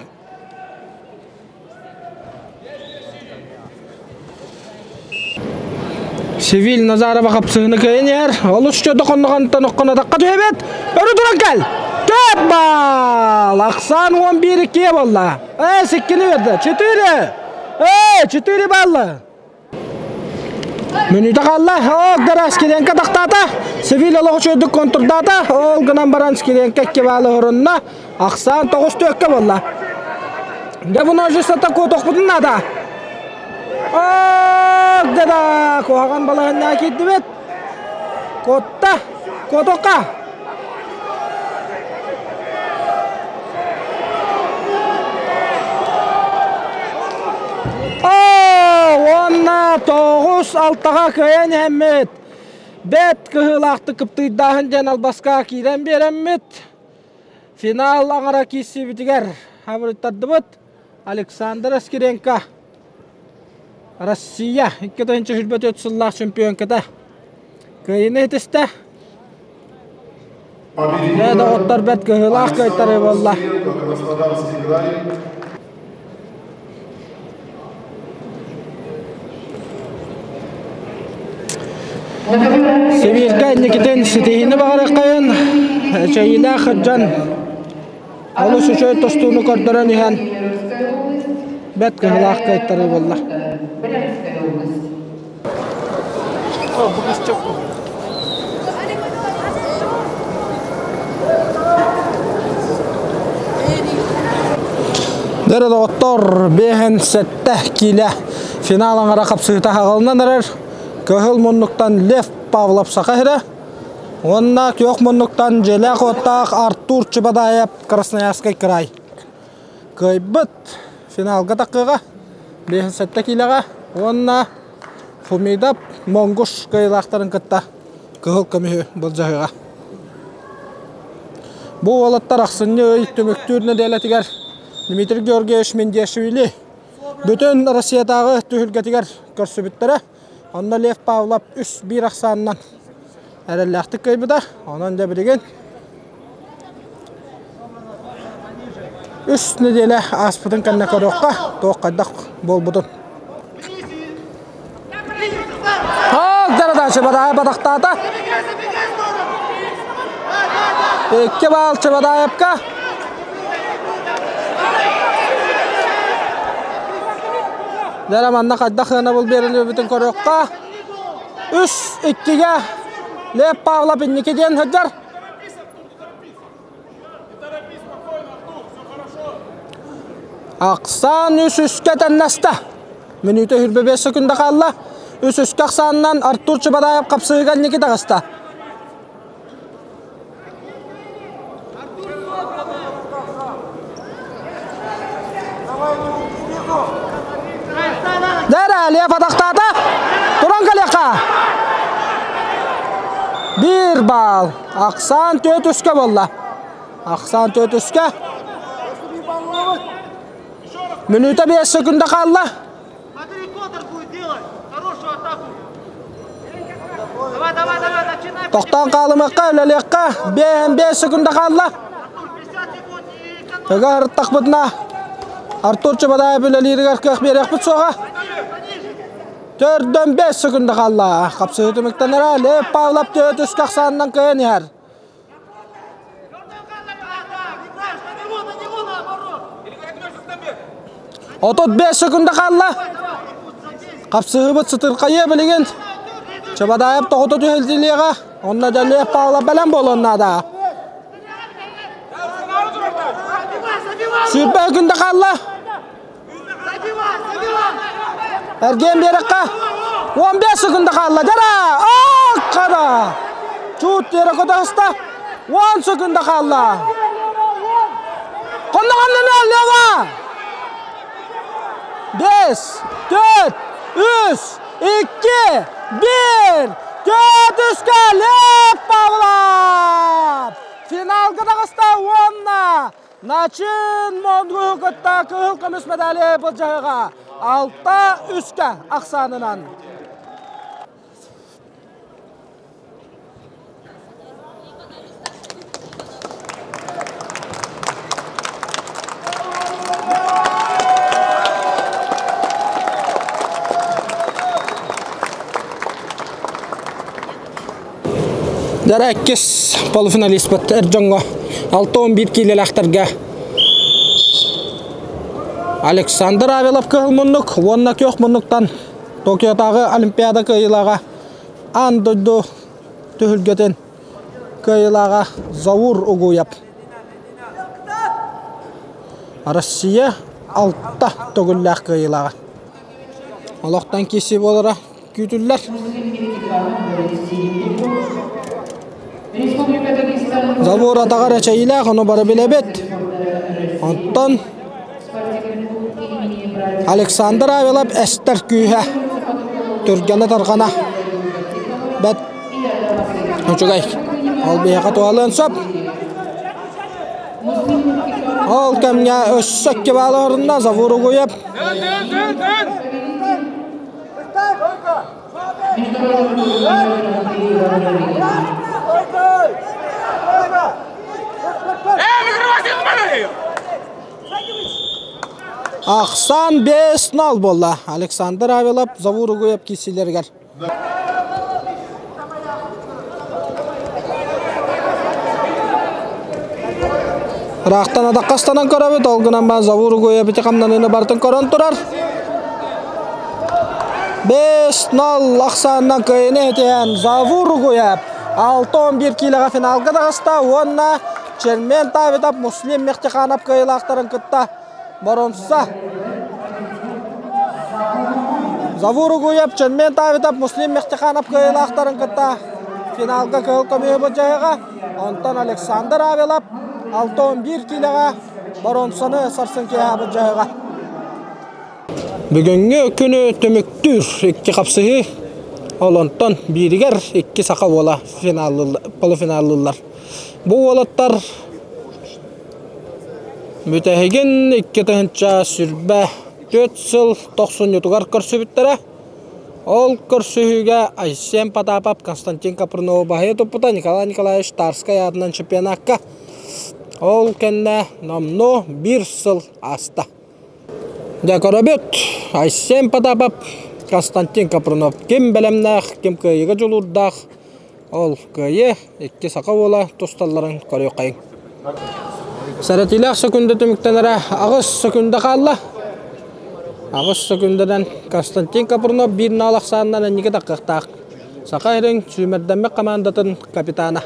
Севиль Назарова хапсыһыны кыайан иһэр. Олус чөдө хонноҕонтон оххонотоххо түһэбит. Өрө туран кэл! Төп бал! Ахсаан 11 иккиэ буолла. Э, сиккини берді. Четыре! Э, четыре балла! Мүнүүтэ хаалла. О, гара Скиренко тахтаата. Севиль олох үчүгэйдик контрдаата. Ол гынан баран Скиренко икки баалы орунна. Ахсаан тоҕус түөккэ буолла. Дьэ бу ножиссата куотуохпутун наада. О, да куһаҕан балаһыннаа киирдибит. Куотта, куотуохха. Уонна тоҕус алтаҕа кыайан иһэммит, бэт кыһыылаахтык кыптыйдааһын диэн албаска киирэн биэрэммит, финал аҥара киирсиибитигэр хабырыттардыбыт Александр Аскеренко, Россия 2024 сыллаах чемпионката кыайыыны ситистэ. Дьэ, доҕоттор бэрт кыһыылаах кыайтарыы буолла. Сибииргэ инникитин ситиһиини баҕарыаххайын, эчэйиилээх дьон олус үчүгэй тустууну көрдөрөн иһэн бэрт кыһылаах кыайтарыы буолла. Дэрэ доҕоттор, биэһин сэттэ киилэ финал аҥара хапсыһыта хаҕылынан эрэр. Кыһыл муннуктан Лев Павлов саха сирэ уонна күөх муннуктан дьиэлээх уоттаах Артур Чебадаев Красноярскай край. Кыайбыт финалга таххыаҕа биэһин сэттэ киилэҕэ уонна Фумидап Монгуш кыайыылаахтарын кытта кыһыл көмүһү былдьаһыаҕа. Бу уолаттар ахсынньы ый түмүктүүр нэдиэлэтигэр Дмитрий Георгиевич Мендешвили бүтүн Россиятааҕы түһүлгэтигэр көрсүбүттэрэ. Онно Лев Павлов үс биир ахсаанынан эрэллээхтик кыайбыта. Онон дьэ билигин үс нэдиэлэ ааспытын кэннэ көрүөххэ туох хайдах буолбутун. Дарадачы Бадаев батахтаата. Икки баал Чебадаевка. Дара манна хайдах сыанабыл биэрэллибитин көрүөххэ. Үс иккигэ Лев Павлов инники диэн сылдьар. Ахсаан үс үскэ тэннэстэ. Мүнүүтэ 25 секунда хаалла. Үс үскэ ахсаанынан Артур Чебадаев хапсыһыга инники таҕыста. Дәрә, Лев атахтаата. Туран кэлиэххэ. Биир баал. Ахсаан түөрт үскэ буолла. Ахсаан түөрт үскэ. Мүнүүтэ 5 секунда хаалла. Тохтоон хаалымыахха, үлэлиэххэ. 5 секунда хаалла. Ыга ырыттахпытына Артур Чебадаев үлэлииригэр кыах биэриэхпит суоҕа. Төрдөн 5 секунда хаалла. Хапсыһыы түмүктэнэрэ Лев Павлов төһө түскэ ахсаанынан кыайан иһэр. 35 секунда хаалла. Хапсыһыыбыт сытырхайыа билигин. Чабадаев тоҕото түһэлтилиэҕэ. Онно да Лев Павлов бэлэм буолуон наада. Сүүрбэ күндэ хаалла. Эргиэн биэрэххэ 15 секунда хаалла. Дара! Аккара! Чуут тиэрэ көтөһүстэ. 10 секунда хаалла. Хонноҕоннуна Лева! 5, 4, 3, 2, 1. Төрдүскэ Лев Павлов! Финалга таҕыста уонна Начин Монгуһу кытта кыһыл көмүс медали былдьаһыга алта үскэ ахсаанынан. Дьара иккис полуфиналиспыт эр дьоҥҥо 6-11 киилэлээхтэргэ Александр Авелов кыһыл муннук уонна күөх муннуктан Токиотааҕы Олимпиада кыайыылааҕа аан дойду түһүлгэтин кыайыылааҕа Заур Угуев. Россия алта төгүллээх кыайыылааҕа. Олохтон киирсии буолара күүтүллэр. Забор атаҕар эчэйиилээх, ону бары билэбит. Онтон Александр Авелов эстэр күүһэ, түргэнэ-тарҕана бэт үчүгэй. Ол биһиэхэ туһалыан сөп. Ол кэмҥэ өссө икки баал орунна Завур Угуев. Ахсан 5-0 буолла. Александр Авелов Завур Угуев киирсиилэригэр. Ыраахтан адаккастанан көрөбүт, ол гынан баан Завур Угуев ити хамнаныыны барытын көрөн турар. 5-0 ахсаанынан кыайыны этиһэн Завур Угуев 6-11 киилэҕэ финалга таҕыста уонна Чермен Тавитов Муслим Мехтиханов кыайыылаахтарын кытта боронса. Завур Угуев, Чермен Тавитов, Муслим Мехтиханов кыайыылаахтарын кытта финалга кыһыл көмүһү былдьаһыаҕа. Онтон Александр Авелов 6-11 киилэҕэ боронсаны сарсын киэһэ былдьаһыаҕа. Бүгүҥҥү күнү түмүктүүр икки хапсыһыы. Ол онтон бииригэр икки саха уола полуфиналлыыллар. Бу уолаттар Бүтэһигин 2024 сыл тохсунньутугар көрсүбүттэрэ. Ол көрсүһүүгэ Айсен Потапов Константин Капрунову баһыйа туппута Николай Николаевич Тарскай аатынан чемпионакка. Ол кэннэ номнуо биир сыл ааста. Дьэ көрөбүт, Айсен Потапов, Константин Капрунов ким бэлэмнээх, ким кыайыыга дьулуурдаах, ол кыайыы икки саха уола тусталларын көрүөххэйиҥ. Сэрэтиилээх сөкүндэ түмүктэнэрэ аҕыс сөкүндэ хаалла. Аҕыс сөкүндэнэн Константин Капрунов биир наал ахсаанынан инники таххыахтаах. Саха сирин сүүмэрдэммит хамаандатын капитана.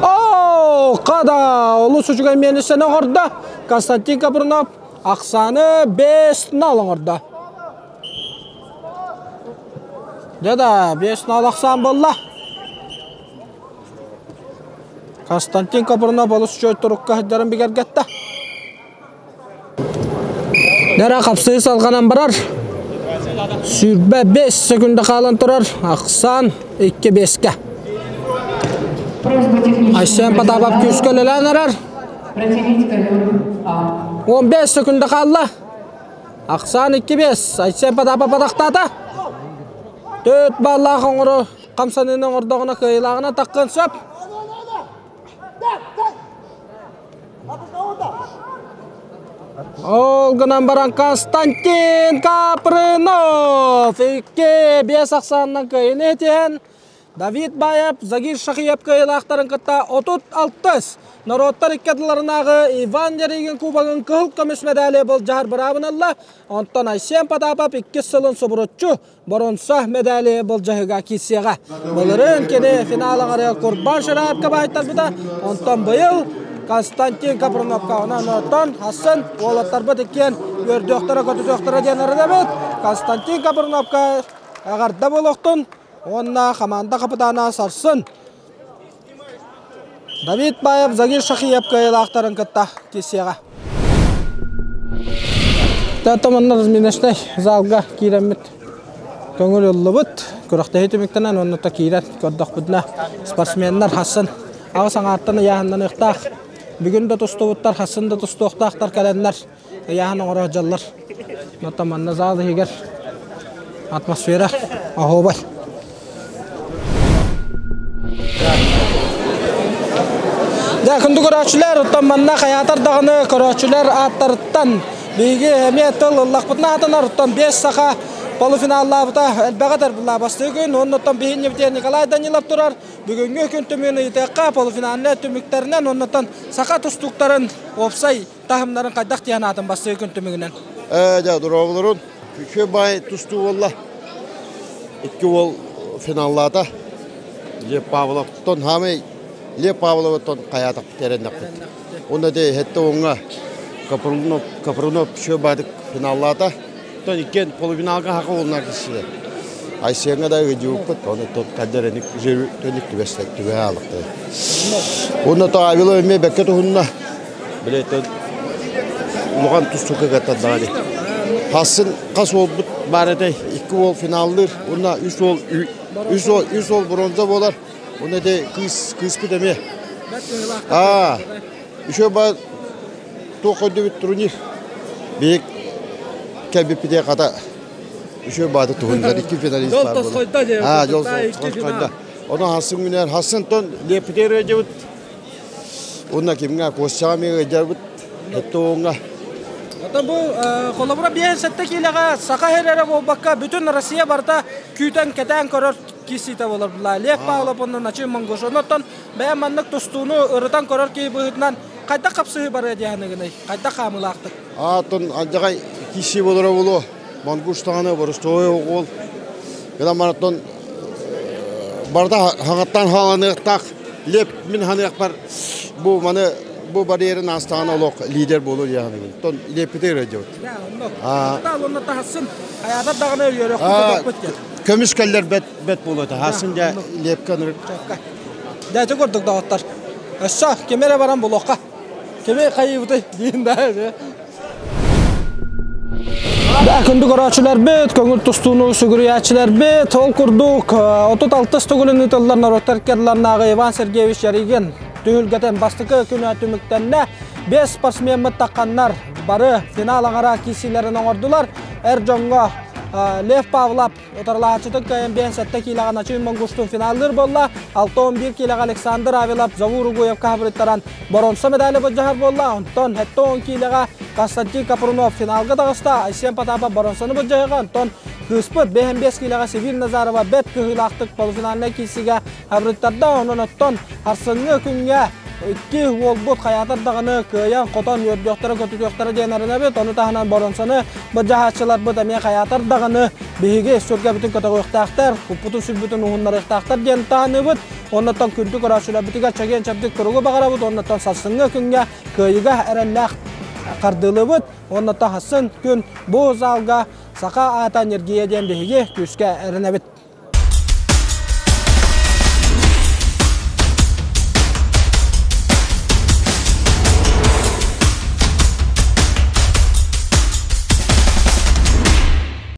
Оо, хада! Олус үчүгэй миэнистэни оҥордо. Константин Капрунов ахсааны 5-0 оҥордо. Дьэ да, 5-0 ахсаан буолла. Константин Капрунов олус үчүгэй турукка сылдьарын бигэргэттэ. Нара хапсыы салҕанан барар. 25 секунда хаалан турар. Ахсаан 2-5-ке. Айсен Потапов күүскэ үлэлээн эрэр. 15 секунда хаалла. Ахсаан 2-5. Айсен Потапов батахтаата. Төрт баллаах оҥоро хамсаныыны оҥордоҕуна кыайыылааҕына таххыан сөп. Ол гынан баран Константин Капрынов 2-5 ахсаанынан кыайыыны этиһэн Давид Баев Загир Шахиев кыайыылаахтарын кытта 36 норуоттар икки ардыларынааҕы Иван Ярыгин кубогын кыһыл көмүс медали былдьаһар быраабын ылла. Онтон Айсен Потапов иккис сылын субуруччу боронса медали былдьаһыга киирсиэҕэ. Былырыын кини финал аҥарыгар Курбан Шираевка баайтарбыта, онтон быйыл Константин Капруновка. Онон оттон Хассан уолаттарбыт иккиэн үөрдүөхтэрэ-көтүтүөхтэрэ диэн эрэнэбит. Константин Капруновка эҕэрдэ буолуохтун уонна хамаанда хапытаана сарсын Давид Баев Загир Шахиев кыайыылаахтарын кытта киирсиэҕэ. Томоннор разминочнай залга киирэммит көҥүл ыллыбыт. Күрэхтэһии түмүктэнэн уонна то киирэн көрдөхпүтүнэ спортсменнар хассын аҕыс аҥаартан ыйааһыннаныахтаах. Бүгүн да тустубуттар, хассын да тустуохтаахтар кэлэннэр ыйааһын оҥоро сылдьаллар. Оттон манна зал иһигэр атмосфера оһуобай. Дьэ, күндү көрөөччүлэр, оттон манна хайаатар даҕаны көрөөччүлэр ааттарыттан биһиги эмиэ тыл ыллахпытына аатанар, оттон биэс саха полуфиналлаабыта элбэҕи этэр бастыы күн, уонна оттон биһиги Николай Данилов турар бүгүҥҥү күн түмүгүн ыйытыахха полуфинальнай түмүктэринэн уонна саха тустууктарын уопсай таһымнарын хайдах диэн аатын бастыы күн түмүгүнэн? Дьэ, дорооболорун. Үчүгэй баай тустуу буолла. Икки уол финаллаата. Лев Павловтон хаамай Лев Павловтон хайаатахпыт эрэннэхпит. Уонна де хетте оҥҥа Капрунов Капрунов үчүгэй баадык финаллаата. Тон иккиэн полуфиналга хака уолунар киссилэр. Айсеҥҥа да ыдьыбыппыт, оны тот каддереник төник түбэстэ түбэһэ аалыктар. Уонна то Авилов эмиэ бэккэ туһунна. Билетен улахан тустуука кыттардаҕа дии. Хассын хас уолбут баар этэй? Икки уол финаллыыр, уонна үс уол үс уол үс уол бронза буолар. Уонна ити кыыс кыыспыт эмиэ. Аа, еще ба туох көрдүбүт турнир. Биһик кэлбиппитигэр хата үчүгэй бааты туһуннар икки финалист баар буолар. Аа, дьол тосхойдо. Онон хассын күнээр хассын тон лепитер ыдьыбыт. Уонна кимҥэ Костяҕа эмиэ ыдьарбыт. Эттэ Оттон бу холобура 57 киилэҕэ саха сирэ буолбакка бүтүн Россия барыта күүтэн кэтээн көрөр киирсиитэ буолар була. Лев Павлов уонна Начи Монгуш. Оннуттан бэйэм маннык тустууну ырытан көрөр киһи быһыытынан хайдах хапсыһыы барыа диэханыгыный? Хайдах хаамыылаахтык? Аатын алдьархай киирсии буолара буолуо. Монгуш даҕаны боростуой оҕол. Гынан баран барыта хаҥаттан хааланыахтаах. Леп мин ханыахпар бу маны бу барьерын аастаҕына олох лидер буолуо диэханыгын. Тон леппитигэр ыдьыбыт. Онно таһасын хайаатар даҕаны үөрөхпүт диэн. Көмүс кэллэр бэт бэт буолуо таһасын дьэ лепка ынырык. Дьэ ити курдук доҕоттор. Өссө кими эрэ баран булуохха. Кими хайыыбытый диин да. Күндү көрөөччүлэрбит, көҥүл тустууну сүгүрүйээччилэрбит, ол курдук 36 төгүлүн ыытыллар норуоттар иккардыларынааҕы Иван Сергеевич Ярыгин түһүлгэтин бастакы күнэ түмүктэннэ. Бес спортсмеммыт тахханнар бары финал аҥара киирсиилэрин оҥордулар. Эр дьоҥҥо Лев Павлов Утарылааччытын кыайан 57 киилэҕэ Начын Монгуштун финаллыыр буолла. 61 киилэҕэ Александр Авилов Завур Угуевка хабырыттаран боронса медали былдьаһар буолла. Онтон 70 киилэҕэ Константин Капрунов финалга таҕыста. Айсен Потапов боронсаны былдьаһыга. Онтон кыыспыт 55 киилэҕэ Севиль Назарова бэрт кыһыылаахтык полуфинальнай киирсиигэ хабырыттарда. Онон оттон арсыҥҥы күҥҥэ икки уолбут хайаатар даҕаны кыайан хотон үөрдүөхтэрэ көтүтүөхтэрэ диэн эрэнэбит. Ону таһынан боронсаны былдьаһааччыларбыт эмиэ хайаатар даҕаны биһиги сүргэбитин көтөҕүөхтээхтэр, куппутун-сүрбүтүн уһуннарыахтаахтар диэн таһыныыбыт. Оннуттан күндү көрөөччүлэрбитигэр чэгиэн-чэбдик туругу баҕарабыт. Оннуттан сарсыҥҥы күҥҥэ кыайыыга эрэллээх хардыылыыбыт. Оннуттан сарсын күн бу залга саха аата ньиргийэ диэн биһиги күүскэ эрэнэбит.